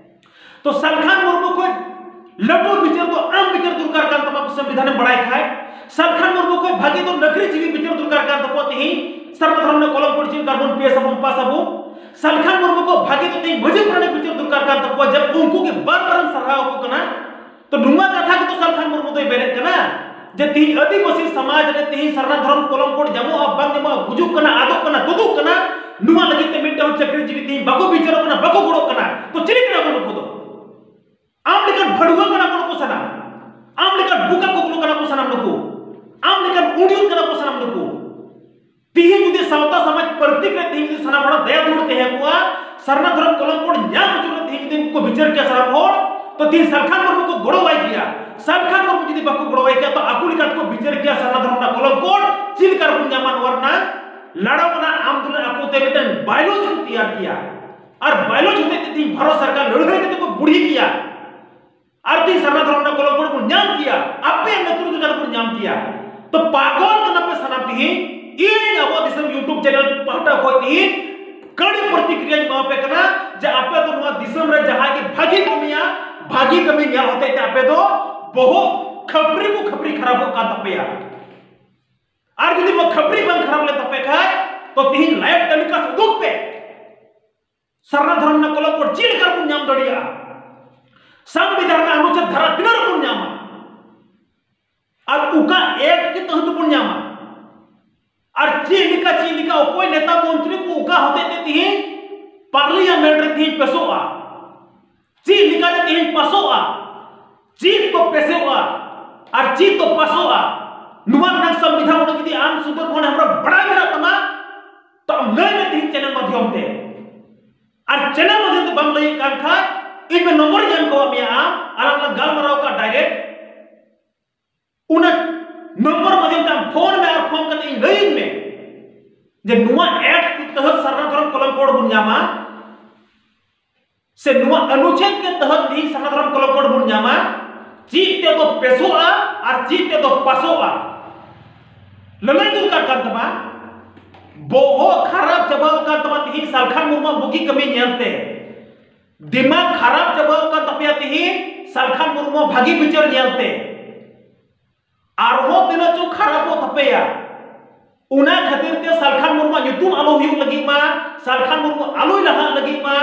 ᱛᱚ ᱥᱟᱞᱠᱷᱟᱱ ᱢᱩᱨᱢᱩ ᱠᱷᱚᱱ ᱞᱟᱹᱴᱩ ᱵᱤᱪᱟᱹᱨ ᱫᱚ ᱟᱢ ᱵᱤᱪᱟᱹᱨ ᱫᱚᱨᱠᱟᱨ ᱠᱟᱱ ᱛᱟᱢᱟ, ᱥᱚᱝᱵᱤᱫᱷᱟᱱᱮᱢ ᱵᱟᱲᱟᱭ ᱠᱷᱟᱡ᱾ ᱥᱟᱞᱠᱷᱟᱱ ᱢᱩᱨᱢᱩ ᱠᱷᱚᱱ ᱵᱷᱟᱜᱮ ᱫᱚ ᱱᱚᱠᱨᱤ ᱡᱤᱵᱤ ᱵᱤᱪᱟᱹᱨ ᱫᱚᱨᱠᱟᱨ ᱠᱟᱱ ᱛᱟᱠᱚᱣᱟ ᱛᱤᱦᱤᱧ᱾ ᱠᱟᱨᱵᱚᱱ ᱯᱮᱥ ᱟᱵᱚᱱ, ᱯᱟᱥ ᱟᱵᱚᱱ᱾ ᱥᱟᱞᱠᱷᱟᱱ ᱢᱩᱨᱢᱩ ᱠᱚ ᱵᱷᱟᱜᱮ ᱫᱚ ᱛᱮᱦᱮᱧ ᱢᱟᱹᱡᱷᱤ ᱯᱟᱨᱟᱱᱤᱠ ᱵᱤᱪᱟᱹᱨ ᱫᱚᱨᱠᱟᱨ ᱠᱟᱱ ᱛᱟᱠᱚᱣᱟ, ᱡᱮ ᱩᱱᱠᱩ ᱜᱮ ᱵᱟᱨ ᱵᱟᱨᱮᱢ ᱥᱟᱨᱦᱟᱣ ᱟᱠᱚ ᱠᱟᱱᱟ᱾ ᱛᱚ ᱱᱚᱣᱟ ᱠᱟᱛᱷᱟ ᱜᱮᱛᱚ ᱥᱟᱞᱠᱷᱟᱱ ᱢᱩᱨᱢᱩ ᱫᱚᱭ ᱢᱮᱱᱮᱫ ᱠᱟᱱᱟ ᱡᱮ ᱛᱮᱦᱮᱧ ᱟᱹᱫᱤᱵᱟᱹᱥᱤ ᱥᱚᱢᱟᱡᱽ ᱨᱮ ᱛᱮᱦᱮᱧ ᱥᱟᱨᱱᱟ ᱫᱷᱚᱨᱚᱢ ᱠᱚᱞᱚᱢ ᱠᱳᱰ ᱧᱟᱢᱚᱜᱼᱟ ᱵᱟᱝ ᱧᱟᱢᱚᱜᱼᱟ, ᱜᱩᱡᱩᱜ ᱠᱟᱱᱟ, ᱟᱫᱚᱜ ᱠᱟᱱᱟ, ᱛᱩᱫᱩᱜ ᱠᱟᱱᱟ, ᱱᱚᱣᱟ ᱞᱟᱹᱜᱤᱫ ᱛᱮ ᱢᱤᱫᱴᱟᱝ ᱪᱟᱹᱠᱨᱤ ᱡᱤᱵᱤ ᱛᱮᱦᱮᱧ ᱵᱟᱠᱚ ᱵᱤᱪᱟᱹᱨᱚᱜ ᱠᱟᱱᱟ, ᱵᱟᱠᱚ ᱜᱚᱲᱚᱜ ᱠᱟᱱᱟ᱾ ᱛᱚ ᱪᱤᱞᱤ ᱠᱟᱱᱟ ᱠᱚ ᱱᱩᱠᱩ ᱫᱚ? ᱟᱢ ᱞᱮᱠᱟᱱ ᱵᱷᱟᱹᱲᱩᱣᱟᱹ ᱠᱟᱱᱟ ᱠᱚ ᱱᱩᱠᱩ ᱥᱟᱱᱟᱢ, ᱟᱢ ᱞᱮᱠᱟᱱ ᱵᱩᱠᱟ ᱠᱚᱠᱞᱚ ᱠᱟᱱᱟ ᱠᱚ ᱥᱟᱱᱟᱢ ᱱᱩᱠᱩ, ᱟᱢ ᱞᱮᱠᱟᱱ ᱩᱰᱤᱭᱩᱱ ᱠᱟᱱᱟ ᱠᱚ ᱥᱟᱱᱟᱢ ᱱᱩᱠᱩ᱾ ᱛᱤᱦᱤᱧ ᱡᱩᱫᱤ ᱥᱟᱶᱛᱟ ᱥᱚᱢᱟᱡᱽ ᱯᱨᱚᱛᱤᱠ ᱨᱮ ᱛᱤᱦᱤᱧ ᱡᱩᱫᱤ ᱥᱟᱱᱟᱢ ᱦᱚᱲᱟᱜ ᱫᱟᱭᱟ ᱫᱩᱞᱟᱹᱲ ᱛᱟᱦᱮᱸ ᱠᱚᱜᱼᱟ, ᱥᱟᱨᱱᱟ ᱫᱷᱚᱨᱚᱢ ᱠᱚᱞᱚᱢ ᱠᱳᱰ ᱧᱟᱢ ᱦᱚᱪᱚ ᱨᱮ ᱛᱤᱦᱤᱧ ᱡᱩᱫᱤ ᱠᱚ ᱵᱤᱪᱟᱹᱨ ᱠᱮᱭᱟ ᱥᱟᱱᱟᱢ ᱦᱚᱲ, ᱛᱚ ᱛᱤᱦᱤᱧ ᱥᱟᱞᱠᱷᱟᱱ ᱢᱩᱨᱢᱩ ᱠᱚ ᱜᱚᱲᱚᱣᱟᱭ ᱠᱮᱭᱟ᱾ ᱥᱟᱞᱠᱷᱟᱱ ᱢᱩᱨᱢᱩ ᱡᱩᱫᱤ ᱵᱟᱠᱚ ᱜᱚᱲᱚᱣᱟᱭ ᱠᱮᱭᱟ, ᱛᱚ ᱟᱠᱚ ᱞᱮᱠᱟ ᱛᱮᱠᱚ ᱵᱤᱪᱟᱹᱨ ᱠᱮᱭᱟ ᱥᱟᱨᱱᱟ ᱫᱷᱚᱨᱚᱢ ᱨᱮᱱᱟᱜ ᱠᱚᱞᱚᱢ ᱠᱳᱰ ᱪᱮᱫ ᱞᱮᱠᱟ ᱨᱮᱵᱚᱱ ᱧᱟᱢᱟ, ᱱᱚᱣᱟ ᱨᱮᱱᱟᱜ ᱞᱟᱲᱟᱣ ᱨᱮᱱᱟᱜ ᱟᱱᱫᱳᱞᱚᱱ ᱟᱠᱚ ᱛᱮ ᱢᱤᱫᱴᱮᱱ ᱵᱟᱭᱞᱚᱡᱽ ᱠᱚ ᱛᱮᱭᱟᱨ ᱠᱮᱭᱟ᱾ ᱟᱨ ᱵᱟᱭᱞᱚᱡᱽ ᱦᱚᱛᱮᱡ ᱛᱮ ᱛᱤᱦᱤᱧ ᱵᱷᱟᱨᱚᱛ ᱥᱚᱨᱠᱟᱨ ᱞᱟᱹᱲᱦᱟᱹᱭ ᱠᱟᱛᱮ ᱠᱚ ᱵᱩᱲᱦᱤ ᱠᱮᱭᱟ᱾ ᱟᱨ ᱛᱤᱦᱤᱧ ᱥᱟᱨᱱᱟ ᱫᱷᱚᱨᱚᱢ ᱨᱮᱱᱟᱜ ᱠᱚᱞᱚᱢ ᱠᱳᱰ ᱵᱚᱱ ᱧᱟᱢ ᱠᱮᱭᱟ, ᱟᱯᱮᱭᱟᱜ ᱱᱮᱛᱨᱤᱛᱵ ᱪᱮᱛᱟᱱ ᱨᱮᱵᱚᱱ ᱧᱟᱢ ᱠᱮᱭᱟ᱾ ᱛᱚ ᱯᱟᱜᱚᱞ ᱠᱟᱱᱟ ᱯᱮ ᱥᱟᱱᱟᱢ᱾ ᱛᱤᱦᱤᱧ ᱤᱧ ᱟᱵᱚ ᱫᱤᱥᱚᱢ YouTube channel ᱯᱟᱦᱴᱟ ᱠᱷᱚᱱ ᱛᱤᱦᱤᱧ ᱠᱟᱹᱲᱤ ᱯᱨᱚᱛᱤᱠᱨᱤᱭᱟᱧ ᱮᱢᱟ ᱯᱮ ᱠᱟᱱᱟ ᱡᱮ ᱟᱯᱮ ᱫᱚ ᱱᱚᱣᱟ ᱫᱤᱥᱚᱢ ᱨᱮ ᱡᱟᱦᱟᱸᱭ ᱜᱮ ᱵᱷᱟᱹᱜᱤ ᱠᱟᱹᱢᱤᱭᱟ, ᱵᱷᱟᱹᱜᱤ ᱠᱟᱹᱢᱤ ᱧᱮᱞ ᱦᱚᱛᱮᱡ ᱛᱮ ᱟᱯᱮ ᱫᱚ ᱵᱚᱦᱚᱜ ᱠᱷᱟᱹᱯᱨᱤ ᱠᱚ ᱠᱷᱟᱹᱯᱨᱤ ᱠᱷᱟᱨᱟᱯᱚᱜ ᱠᱟᱱ ᱛᱟᱯᱮᱭᱟ᱾ ᱟᱨ ᱡᱩᱫᱤ ᱱᱚᱣᱟ ᱠᱷᱟᱹᱯᱨᱤ ᱵᱟᱝ ᱠᱷᱟᱨᱟᱯ ᱞᱮᱱ ᱛᱟᱯᱮ ᱠᱷᱟᱡ, ᱛᱚ ᱛᱤᱦᱤᱧ live telecast ᱩᱫᱩᱜ ᱯᱮ᱾ ᱥᱟᱨᱱᱟ ᱫᱷᱚᱨᱚᱢ ᱨᱮᱱᱟᱜ ᱠᱚᱞᱚᱢ ᱠᱳᱰ ᱪᱮᱫ ᱞᱮᱠᱟ ᱨᱮᱵᱚᱱ ᱧᱟᱢ ᱫᱟᱲᱮᱭᱟᱜᱼᱟ? ᱥᱚᱝᱵᱤᱫᱷᱟᱱ ᱨᱮᱱᱟᱜ ᱚᱱᱩᱪᱷᱮᱫ ᱫᱷᱟᱨᱟ ᱛᱤᱱᱟᱹᱜ ᱨᱮᱵᱚᱱ ᱧᱟᱢᱟ? ᱟᱨ ᱚᱠᱟ act ᱠᱮ ᱛᱚᱦᱚᱛ ᱵᱚᱱ ᱧᱟᱢᱟ? ᱟᱨ ᱪᱮᱫ ᱞᱮᱠᱟ, ᱪᱮᱫ ᱞᱮᱠᱟ, ᱚᱠᱚᱭ ᱱᱮᱛᱟ ᱢᱚᱱᱛᱨᱤ ᱠᱚ ᱚᱠᱟ ᱦᱚᱛᱮᱡ ᱛᱮ ᱛᱤᱦᱤᱧ parliament ᱨᱮ ᱛᱤᱦᱤᱧ ᱯᱮᱥᱚᱜᱼᱟ? ᱪᱮᱫ ᱞᱮᱠᱟ ᱨᱮ ᱛᱤᱦᱤᱧ ᱯᱟᱥᱚᱜᱼᱟ? ᱪᱮᱫ ᱠᱚ ᱯᱮᱥᱚᱜᱼᱟ ᱟᱨ ᱪᱮᱫ ᱠᱚ ᱯᱟᱥᱚᱜᱼᱟ? ᱱᱚᱣᱟ ᱨᱮᱱᱟᱜ ᱥᱚᱝᱵᱤᱫᱷᱟᱱ ᱚᱸᱰᱮ ᱡᱩᱫᱤ ᱟᱢ ᱥᱩᱫᱚᱨ ᱢᱳᱦᱚᱱ ᱦᱮᱢᱵᱨᱚᱢ ᱵᱟᱲᱟᱭ ᱢᱮᱱᱟᱜ ᱛᱟᱢᱟ, ᱛᱚ ᱟᱢ ᱞᱟᱹᱭ ᱢᱮ ᱛᱤᱦᱤᱧ channel ᱢᱟᱫᱽᱫᱷᱚᱢ ᱛᱮ᱾ ᱟᱨ channel ᱢᱟᱫᱽᱫᱷᱚᱢ ᱛᱮ ᱵᱟᱢ ᱞᱟᱹᱭᱮᱫ ᱠᱟᱱ ᱠᱷᱟᱡ, ᱤᱧ ᱢᱮ number ᱤᱧ ᱮᱢ ᱠᱟᱣᱟᱫ ᱢᱮᱭᱟ, ᱟᱢ ᱟᱞᱟᱝ ᱞᱟᱝ ᱜᱟᱞᱢᱟᱨᱟᱣ ᱠᱟᱜ direct, ᱚᱱᱟ number ᱢᱟᱫᱽᱫᱷᱚᱢ ᱛᱮ ᱟᱢ ᱯᱷᱳᱱ ᱢᱮ ᱟᱨ ᱯᱷᱳᱱ ᱠᱟᱛᱮ ᱤᱧ ᱞᱟᱹᱭᱟᱹᱧ ᱢᱮ ᱡᱮ ᱱᱚᱣᱟ act ᱛᱮ ᱛᱚᱦᱚᱛ ᱥᱟᱨᱱᱟ ᱫᱷᱚᱨᱚᱢ ᱠᱚᱞᱚᱢ ᱠᱳᱰ ᱵᱚᱱ ᱧᱟᱢᱟ, ᱥᱮ ᱱᱚᱣᱟ ᱚᱱᱩᱪᱷᱮᱫ ᱠᱮ ᱛᱚᱦᱚᱛ ᱛᱤᱦᱤᱧ ᱥᱟᱨᱱᱟ ᱫᱷᱚᱨᱚᱢ ᱠᱚᱞᱚᱢ ᱠᱳᱰ ᱵᱚᱱ ᱧᱟᱢᱟ, ᱪᱮᱫ ᱛᱮᱫᱚ ᱯᱮᱥᱚᱜᱼᱟ ᱟᱨ ᱪᱮᱫ ᱛᱮᱫᱚ ᱯᱟᱥᱚᱜᱼᱟ? ᱞᱟᱹᱞᱟᱹᱭ ᱫᱚᱨᱠᱟᱨ ᱠᱟᱱ ᱛᱟᱢᱟ᱾ ᱵᱚᱦᱚᱜ ᱠᱷᱟᱨᱟᱯ ᱪᱟᱵᱟᱣ ᱟᱠᱟᱱ ᱛᱟᱢᱟ ᱛᱤᱦᱤᱧ ᱥᱟᱞᱠᱷᱟᱱ ᱢᱩᱨᱢᱩ ᱵᱩᱜᱤ ᱠᱟᱹᱢᱤ ᱧᱮᱞᱛᱮ, ᱫᱤᱢᱟᱜᱽ ᱠᱷᱟᱨᱟᱯ ᱪᱟᱵᱟᱣ ᱟᱠᱟᱱ ᱛᱟᱯᱮᱭᱟ ᱛᱤᱦᱤᱧ ᱥᱟᱞᱠᱷᱟᱱ ᱢᱩᱨᱢᱩ ᱵᱷᱟᱹᱜᱤ ᱵᱤᱪᱟᱹᱨ ᱧᱮᱞᱛᱮ᱾ ᱟᱨᱦᱚᱸ ᱛᱤᱱᱟᱹᱜ ᱪᱚ ᱠᱷᱟᱨᱟᱯᱚᱜ ᱛᱟᱯᱮᱭᱟ᱾ ᱚᱱᱟ ᱠᱷᱟᱹᱛᱤᱨ ᱛᱮ ᱥᱟᱞᱠᱷᱟᱱ ᱢᱩᱨᱢᱩᱣᱟᱜ ᱧᱩᱛᱩᱢ ᱟᱞᱚ ᱦᱩᱭᱩᱜ ᱞᱟᱹᱜᱤᱫ ᱢᱟ, ᱥᱟᱞᱠᱷᱟᱱ ᱢᱩᱨᱢᱩ ᱟᱞᱚᱭ ᱞᱟᱦᱟᱜ ᱞᱟᱹᱜᱤᱫ ᱢᱟ,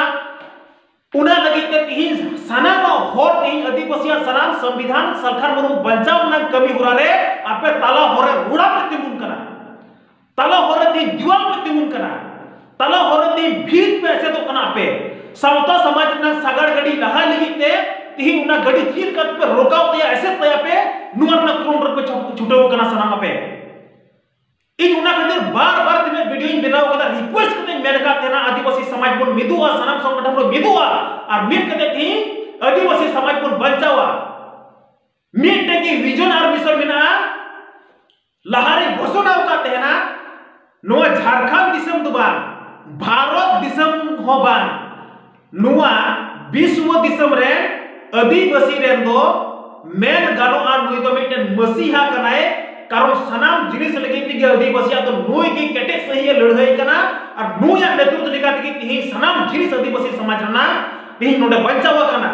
ᱚᱱᱟ ᱞᱟᱹᱜᱤᱫ ᱛᱮ ᱛᱤᱦᱤᱧ ᱥᱟᱱᱟᱢᱟᱜ ᱦᱚᱨ, ᱛᱤᱦᱤᱧ ᱟᱹᱫᱤᱵᱟᱹᱥᱤᱭᱟᱜ ᱥᱟᱱᱟᱢ ᱥᱚᱝᱵᱤᱫᱷᱟᱱ ᱥᱟᱞᱠᱷᱟᱱ ᱢᱩᱨᱢᱩ ᱵᱟᱧᱪᱟᱣ ᱨᱮᱱᱟᱜ ᱠᱟᱹᱢᱤ ᱦᱚᱨᱟ ᱨᱮ ᱟᱯᱮ ᱛᱟᱞᱟ ᱦᱚᱨ ᱨᱮ ᱨᱚᱲᱟ ᱯᱮ ᱛᱤᱸᱜᱩᱱ ᱠᱟᱱᱟ, ᱛᱟᱞᱟ ᱦᱚᱨ ᱨᱮ ᱛᱤᱦᱤᱧ ᱫᱤᱣᱟᱞ ᱯᱮ ᱛᱤᱸᱜᱩᱱ ᱠᱟᱱᱟ, ᱛᱟᱞᱟ ᱦᱚᱨ ᱨᱮ ᱛᱤᱦᱤᱧ ᱵᱷᱤᱲ ᱯᱮ ᱮᱥᱮᱫᱚᱜ ᱠᱟᱱᱟ᱾ ᱟᱯᱮ ᱥᱟᱶᱛᱟ ᱥᱚᱢᱟᱡᱽ ᱨᱮᱱᱟᱜ ᱥᱟᱜᱟᱲ ᱜᱟᱹᱰᱤ ᱞᱟᱦᱟ ᱞᱟᱹᱜᱤᱫ ᱛᱮ ᱛᱤᱦᱤᱧ ᱚᱱᱟ ᱜᱟᱹᱰᱤ ᱪᱮᱫ ᱞᱮᱠᱟ ᱛᱮᱯᱮ ᱨᱚᱠᱟᱣ ᱛᱟᱭᱟ, ᱮᱥᱮᱫ ᱛᱟᱭᱟ ᱯᱮ, ᱱᱚᱣᱟ ᱨᱮᱱᱟᱜ ᱠᱩᱨᱩᱢᱩᱴᱩ ᱨᱮᱯᱮ ᱪᱷᱩ-, ᱪᱷᱩᱴᱟᱹᱣ ᱠᱟᱱᱟ ᱥᱟᱱᱟᱢ ᱟᱯᱮ᱾ ᱤᱧ ᱚᱱᱟ ᱠᱷᱟᱹᱛᱤᱨ ᱵᱟᱨ ᱵᱟᱨ ᱛᱤᱱᱟᱹᱜ ᱵᱷᱤᱰᱤᱭᱳᱧ ᱵᱮᱱᱟᱣ ᱠᱟᱫᱟ, ᱨᱤᱠᱩᱭᱮᱥᱴ ᱠᱟᱛᱮᱧ ᱢᱮᱱ ᱟᱠᱟᱫ ᱛᱟᱦᱮᱱᱟ, ᱟᱹᱫᱤᱵᱟᱹᱥᱤ ᱥᱚᱢᱟᱡᱽ ᱵᱚᱱ ᱢᱤᱫᱚᱜᱼᱟ, ᱥᱟᱱᱟᱢ ᱥᱚᱝᱜᱚᱴᱷᱚᱱ ᱵᱚᱱ ᱢᱤᱫᱚᱜᱼᱟ ᱟᱨ ᱢᱤᱫ ᱠᱟᱛᱮ ᱛᱤᱦᱤᱧ ᱟᱹᱫᱤᱵᱟᱹᱥᱤ ᱥᱚᱢᱟᱡᱽ ᱵᱚᱱ ᱵᱟᱧᱪᱟᱣᱟ᱾ ᱢᱤᱫᱴᱮᱱ ᱜᱮ ᱵᱷᱤᱡᱚᱱ ᱟᱨ ᱢᱤᱥᱚᱱ ᱢᱮᱱᱟᱜᱼᱟ᱾ ᱞᱟᱦᱟᱨᱮᱧ ᱜᱷᱳᱥᱚᱱᱟ ᱟᱠᱟᱫ ᱛᱟᱦᱮᱱᱟ, ᱱᱚᱣᱟ ᱡᱷᱟᱲᱠᱷᱚᱸᱰ ᱫᱤᱥᱚᱢ ᱫᱚ ᱵᱟᱝ, ᱵᱷᱟᱨᱚᱛ ᱫᱤᱥᱚᱢ ᱦᱚᱸ ᱵᱟᱝ, ᱱᱚᱣᱟ ᱵᱤᱥᱣᱚ ᱫᱤᱥᱚᱢ ᱨᱮ ᱟᱹᱫᱤᱵᱟᱹᱥᱤ ᱨᱮᱱ ᱫᱚ ᱢᱮᱱ ᱜᱟᱱᱚᱜᱼᱟ, ᱱᱩᱭ ᱫᱚ ᱢᱤᱫᱴᱮᱱ ᱢᱟᱹᱥᱤᱦᱟ ᱠᱟᱱᱟᱭ᱾ ᱠᱟᱨᱚᱱ ᱥᱟᱱᱟᱢ ᱡᱤᱱᱤᱥ ᱞᱟᱹᱜᱤᱫ ᱛᱮᱜᱮ ᱟᱹᱫᱤᱵᱟᱹᱥᱤᱭᱟᱜ ᱫᱚ ᱱᱩᱭ ᱜᱮ ᱠᱮᱴᱮᱡ ᱥᱟᱹᱦᱤᱡ ᱮ ᱞᱟᱹᱲᱦᱟᱹᱭ ᱠᱟᱱᱟ᱾ ᱟᱨ ᱱᱩᱭᱟᱜ ᱱᱮᱛᱨᱤᱛᱵ ᱞᱮᱠᱟ ᱛᱮᱜᱮ ᱛᱮᱦᱮᱧ ᱥᱟᱱᱟᱢ ᱡᱤᱱᱤᱥ ᱟᱹᱫᱤᱵᱟᱹᱥᱤ ᱥᱚᱢᱟᱡᱽ ᱨᱮᱱᱟᱜ ᱛᱮᱦᱮᱧ ᱱᱚᱰᱮ ᱵᱟᱧᱪᱟᱣ ᱟᱠᱟᱱᱟ᱾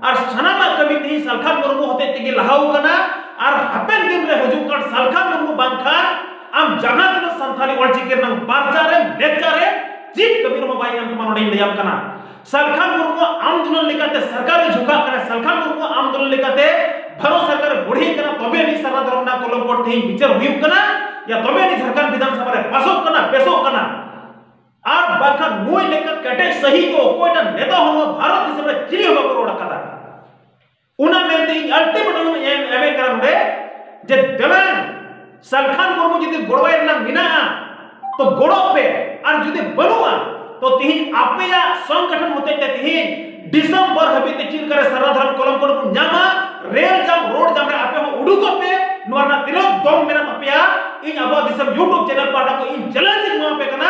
ᱟᱨ ᱥᱟᱱᱟᱢᱟᱜ ᱠᱟᱹᱢᱤ ᱛᱮᱦᱮᱧ ᱥᱟᱞᱠᱷᱟᱱ ᱢᱩᱨᱢᱩ ᱦᱚᱛᱮᱡ ᱛᱮᱜᱮ ᱞᱟᱦᱟᱣ ᱠᱟᱱᱟ᱾ ᱟᱨ ᱦᱟᱯᱮᱱ ᱫᱤᱱ ᱨᱮ ᱦᱤᱡᱩᱜ ᱠᱟᱱ ᱥᱟᱞᱠᱷᱟᱱ ᱢᱩᱨᱢᱩ ᱵᱟᱝᱠᱷᱟᱱ ᱟᱢ ᱡᱟᱦᱟᱸ ᱛᱤᱱᱟᱹᱜ ᱥᱟᱱᱛᱷᱟᱞᱤ ᱚᱞᱪᱤᱠᱤ ᱨᱮᱱᱟᱜ ᱯᱟᱨᱪᱟ ᱨᱮ, ᱞᱮᱠᱪᱟᱨ ᱨᱮ ᱪᱮᱫ ᱠᱟᱹᱢᱤ ᱨᱮᱦᱚᱸ ᱵᱟᱭ ᱮᱢ ᱛᱟᱢᱟ᱾ ᱱᱚᱰᱮᱧ ᱞᱟᱹᱭᱟᱢ ᱠᱟᱱᱟ, ᱥᱟᱞᱠᱷᱟᱱ ᱢᱩᱨᱢᱩ ᱟᱱᱫᱳᱞᱚᱱ ᱞᱮᱠᱟᱛᱮ ᱥᱚᱨᱠᱟᱨ ᱮ ᱡᱷᱩᱠᱟᱜ ᱠᱟᱱᱟ, ᱥᱟᱞᱠᱷᱟᱱ ᱢᱩᱨᱢᱩ ᱟᱱᱫᱳᱞᱚᱱ ᱞᱮᱠᱟᱛᱮ ᱵᱷᱟᱨᱚᱛ ᱥᱚᱨᱠᱟᱨ ᱮ ᱵᱚᱲᱦᱮ ᱠᱟᱱᱟ, ᱛᱚᱵᱮ ᱟᱹᱱᱤᱡ ᱥᱟᱨᱱᱟ ᱫᱷᱚᱨᱚᱢ ᱨᱮᱱᱟᱜ ᱠᱚᱞᱚᱢ ᱠᱳᱰ ᱛᱮᱦᱮᱧ ᱵᱤᱪᱟᱹᱨ ᱦᱩᱭᱩᱜ ᱠᱟᱱᱟ, ᱭᱟ ᱛᱚᱵᱮ ᱟᱹᱱᱤᱡ ᱡᱷᱟᱲᱠᱷᱚᱸᱰ ᱵᱤᱫᱷᱟᱱ ᱥᱚᱵᱷᱟ ᱨᱮ ᱯᱟᱥᱚᱜ ᱠᱟᱱᱟ, ᱯᱮᱥᱚᱜ ᱠᱟᱱᱟ᱾ ᱟᱨ ᱵᱟᱝᱠᱷᱟᱱ ᱱᱩᱭ ᱞᱮᱠᱟ ᱠᱮᱴᱮᱡ ᱥᱟᱹᱦᱤᱡ ᱫᱚ ᱚᱠᱚᱭᱴᱟᱜ ᱱᱮᱛᱟ ᱦᱚᱸ ᱱᱚᱣᱟ ᱵᱷᱟᱨᱚᱛ ᱫᱤᱥᱚᱢ ᱨᱮ ᱪᱤᱞᱤ ᱦᱚᱸ ᱵᱟᱠᱚ ᱨᱚᱲ ᱟᱠᱟᱫᱟ᱾ ᱚᱱᱟ ᱢᱮᱱᱛᱮ ᱤᱧ ultimatum ᱤᱧ ᱮᱢ, ᱮᱢᱮᱫ ᱠᱟᱱᱟ ᱱᱚᱰᱮ ᱡᱮ ᱫᱮᱞᱟᱝ ᱥᱟᱞᱠᱷᱟᱱ ᱢᱩᱨᱢᱩ ᱡᱩᱫᱤ ᱜᱚᱲᱚᱣᱟᱭ ᱨᱮᱱᱟᱜ ᱢᱮᱱᱟᱜᱼᱟ ᱛᱚ ᱜᱚᱲᱚᱜ ᱯᱮ, ᱟᱨ ᱡᱩᱫᱤ ᱵᱟᱹᱱᱩᱜᱼᱟ ᱛᱚ ᱛᱤᱦᱤᱧ ᱟᱯᱮᱭᱟᱜ ᱥᱚᱝᱜᱚᱴᱷᱚᱱ ᱦᱚᱛᱮᱡ ᱛᱮ ᱛᱤᱦᱤᱧ ᱰᱤᱥᱮᱢᱵᱚᱨ ᱦᱟᱹᱵᱤᱡ ᱛᱮ ᱪᱮᱫ ᱞᱮᱠᱟᱨᱮ ᱥᱟᱨᱱᱟ ᱫᱷᱚᱨᱚᱢ ᱠᱚᱞᱚᱢ ᱠᱳᱰ ᱵᱚᱱ ᱧᱟᱢᱟ, ᱨᱮᱞ ᱡᱟᱢ, ᱨᱳᱰ ᱡᱟᱢ ᱨᱮ ᱟᱯᱮ ᱦᱚᱸ ᱩᱰᱩᱠᱚᱜ ᱯᱮ, ᱱᱚᱣᱟ ᱨᱮᱱᱟᱜ ᱛᱤᱱᱟᱹᱜ ᱫᱚᱢ ᱢᱮᱱᱟᱜ ᱛᱟᱯᱮᱭᱟ᱾ ᱤᱧ ᱟᱵᱚᱣᱟᱜ ᱫᱤᱥᱚᱢ YouTube ᱪᱮᱱᱮᱞ ᱯᱟᱦᱴᱟ ᱠᱷᱚᱱ ᱤᱧ ᱪᱮᱞᱮᱧᱡᱽ ᱤᱧ ᱮᱢᱟ ᱯᱮ ᱠᱟᱱᱟ᱾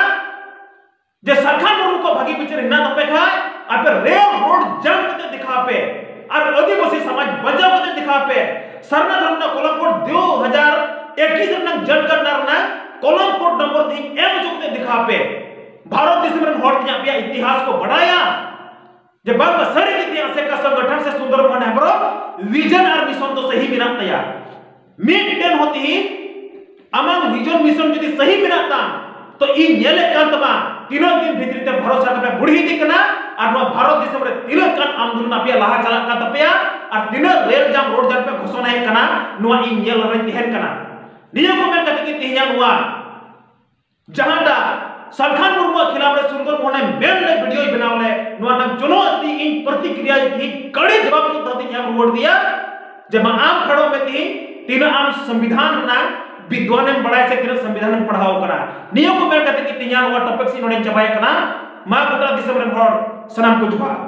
ᱡᱮ ᱥᱟᱞᱠᱷᱟᱱ ᱢᱩᱨᱢᱩ ᱠᱚ ᱵᱷᱟᱹᱜᱤ ᱵᱤᱪᱟᱹᱨ ᱦᱮᱱᱟᱜ ᱛᱟᱯᱮ ᱠᱷᱟᱡ ᱟᱯᱮ ᱨᱮᱞ ᱨᱳᱰ ᱡᱟᱢ ᱠᱟᱛᱮ ᱫᱮᱠᱷᱟᱣ ᱯᱮ, ᱟᱨ ᱟᱹᱫᱤᱵᱟᱹᱥᱤ ᱥᱚᱢᱟᱡᱽ ᱵᱟᱧᱪᱟᱣ ᱠᱟᱛᱮ ᱫᱮᱠᱷᱟᱣ ᱯᱮ᱾ ᱥᱟᱨᱱᱟ ᱫᱷᱚᱨᱚᱢ ᱨᱮᱱᱟᱜ ᱠᱚᱞᱚᱢ ᱠᱳᱰ ᱫᱩ ᱦᱟᱡᱟᱨ ᱮᱠᱤᱥ ᱨᱮᱱᱟᱜ ᱡᱚᱱᱜᱚᱱᱱᱟ ᱨᱮᱱᱟᱜ ᱠᱚᱞᱚᱢ ᱠᱳᱰ ᱱᱚᱢᱵᱚᱨ ᱛᱮᱦᱮᱧ ᱮᱢ ᱦᱚᱪᱚ ᱠᱟᱛᱮ ᱫᱮᱠᱷᱟᱣ ᱯᱮ᱾ ᱵᱷᱟᱨᱚᱛ ᱫᱤᱥᱚᱢ ᱨᱮᱱ ᱦᱚᱲ ᱛᱮᱦᱮᱧ ᱟᱯᱮᱭᱟᱜ ᱤᱛᱤᱦᱟᱥ ᱠᱚ ᱵᱟᱰᱟᱭᱟ᱾ ᱡᱮ ᱵᱟᱝᱢᱟ ᱥᱟᱹᱨᱤ ᱜᱮ ᱛᱮᱦᱮᱧ ᱟᱥᱮᱠᱟ ᱥᱚᱝᱜᱚᱴᱷᱚᱱ ᱥᱮ ᱥᱩᱱᱫᱚᱨ ᱢᱳᱦᱚᱱ ᱦᱮᱢᱵᱨᱚᱢ ᱵᱷᱤᱡᱚᱱ ᱟᱨ ᱢᱤᱥᱚᱱ ᱫᱚ ᱥᱟᱹᱦᱤ ᱢᱮᱱᱟᱜ ᱛᱟᱭᱟ᱾ ᱢᱤᱫᱴᱮᱱ ᱦᱚᱸ ᱛᱮᱦᱮᱧ ᱟᱢᱟᱜ ᱵᱷᱤᱡᱚᱱ ᱢᱤᱥᱚᱱ ᱡᱩᱫᱤ ᱥᱟᱹᱦᱤ ᱢᱮᱱᱟᱜ ᱛᱟᱢ, ᱤᱧ ᱧᱮᱞᱮᱫ ᱠᱟᱱ ᱛᱟᱢᱟ ᱛᱤᱱᱟᱹᱜ ᱫᱤᱱ ᱵᱷᱤᱛᱨᱤ ᱛᱮ ᱵᱷᱟᱨᱚᱛ ᱥᱚᱨᱠᱟᱨ ᱯᱮ ᱵᱩᱲᱦᱤ ᱤᱫᱤᱜ ᱠᱟᱱᱟ, ᱟᱨ ᱱᱚᱣᱟ ᱵᱷᱟᱨᱚᱛ ᱫᱤᱥᱚᱢ ᱨᱮ ᱛᱤᱱᱟᱹᱜ ᱜᱟᱱ ᱟᱱᱫᱳᱞᱚᱱ ᱟᱯᱮᱭᱟᱜ ᱞᱟᱦᱟ ᱪᱟᱞᱟᱜ ᱠᱟᱱ ᱛᱟᱯᱮᱭᱟ, ᱟᱨ ᱛᱤᱱᱟᱹᱜ ᱨᱮᱞ ᱡᱟᱢ ᱨᱳᱰ ᱡᱟᱢ ᱯᱮ ᱜᱷᱳᱥᱚᱱᱟᱭᱮᱫ ᱠᱟᱱᱟ, ᱱᱚᱣᱟ ᱤᱧ ᱧᱮᱞ ᱨᱮᱧ ᱛᱟᱦᱮᱱ ᱠᱟᱱᱟ᱾ ᱱᱤᱭᱟᱹ ᱠᱚ ᱢᱮᱱ ᱠᱟᱛᱮ ᱜᱮ ᱛᱮᱦᱮᱧᱟᱜ ᱱᱚᱣᱟ ᱡᱟᱦᱟᱸᱴᱟᱜ ᱥᱟᱞᱠᱷᱟᱱ ᱢᱩᱨᱢᱩᱣᱟᱜ ᱠᱷᱤᱞᱟᱯ ᱨᱮ ᱥᱩᱱᱫᱚᱨ ᱢᱳᱦᱚᱱᱮ ᱢᱮᱱ ᱞᱮᱫ ᱵᱷᱤᱰᱤᱭᱳᱭ ᱵᱮᱱᱟᱣ ᱞᱮᱫ, ᱱᱚᱣᱟ ᱨᱮᱱᱟᱜ ᱡᱚᱱᱚ ᱛᱤ ᱤᱧ ᱯᱨᱚᱛᱤᱠᱨᱤᱭᱟ ᱛᱤᱦᱤᱧ ᱠᱟᱹᱲᱤ ᱡᱚᱵᱟᱵ ᱠᱚ ᱛᱟᱦᱮᱸ ᱤᱧ ᱮᱢ ᱨᱩᱣᱟᱹᱲ ᱫᱤᱭᱟ ᱡᱮ ᱢᱟ ᱟᱢ ᱯᱷᱮᱰᱚᱜ ᱢᱮ ᱛᱤᱦᱤᱧ, ᱛᱤᱱᱟᱹᱜ ᱟᱢ ᱥᱚᱝᱵᱤᱫᱷᱟᱱ ᱨᱮᱱᱟᱜ ᱵᱤᱫᱣᱟᱱᱮᱢ ᱵᱟᱲᱟᱭᱟ ᱥᱮ ᱛᱤᱱᱟᱹᱜ ᱥᱚᱝᱵᱤᱫᱷᱟᱱᱮᱢ ᱯᱟᱲᱦᱟᱣ ᱠᱟᱱᱟ᱾ ᱱᱤᱭᱟᱹ ᱠᱚ ᱢᱮᱱ ᱠᱟᱛᱮ ᱜᱮ ᱛᱮᱦᱮᱧᱟᱜ ᱱᱚᱣᱟ ᱴᱚᱯᱤᱠ ᱤᱧ ᱱᱚᱰᱮᱧ ᱪᱟᱵᱟᱭᱮᱫ ᱠᱟᱱᱟ᱾ ᱢᱟ ᱜᱚᱴᱟ ᱫᱤᱥᱚᱢ ᱨᱮᱱ ᱦᱚᱲ ᱥᱟᱱᱟᱢ ᱠᱚ ᱡᱚᱦᱟᱨ᱾